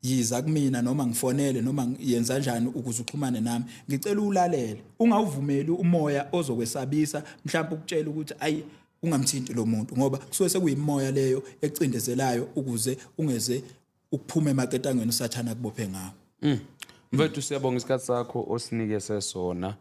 yiza kumina noma ngifonele noma yenza kanjani ukuze uxhumane nami, ngicela ulalele, ungawuvumeli umoya ozokwesabisa, mhlawumbe ukutshela ukuthi ayi, ungamthinti lo muntu, ngoba kusuke sekuyimoya leyo ecindezelayo ukuze ungeze ukuphuma emaketangweni usathana kubophe ngawo. Mfethu, siyabonga isikhathi sakho osinike sesona,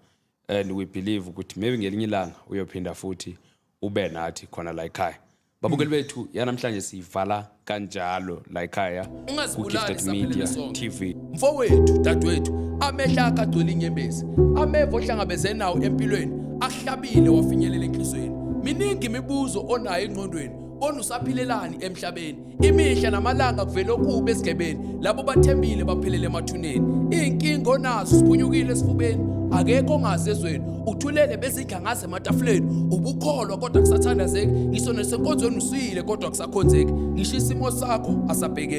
and we believe ukuthi maybe ngelinye ilanga uyophinda futhi ube nathi khona la ekhaya. Babukeli bethu, yanamhlanje siyivala kanjalo la ekhaya Ungazibulali ku-Gifted saphelele Media sonke. TV. Mfowethu, dadewethu, amehlo akho agcwele inyembezi, ameva ohlangabeze nawo empilweni akuhlabile wafinyelela enhliziyweni. Miningi imibuzo onayo engqondweni, bona usaphilelani emhlabeni? Imihla namalanga kuvele okubi esigebeni, labo bathembile baphelele emathuneni. Iy'nkinga onazo ziphunyukile esifubeni, akekho ongazi ezweni, uthulele bezidla ngaze ematafuleni. Ubukholwa kodwa kusathandazeki, ngisho nesenkonzweni usuyile kodwa kusakhonzeki, ngisho isimo sakho asabhekeki.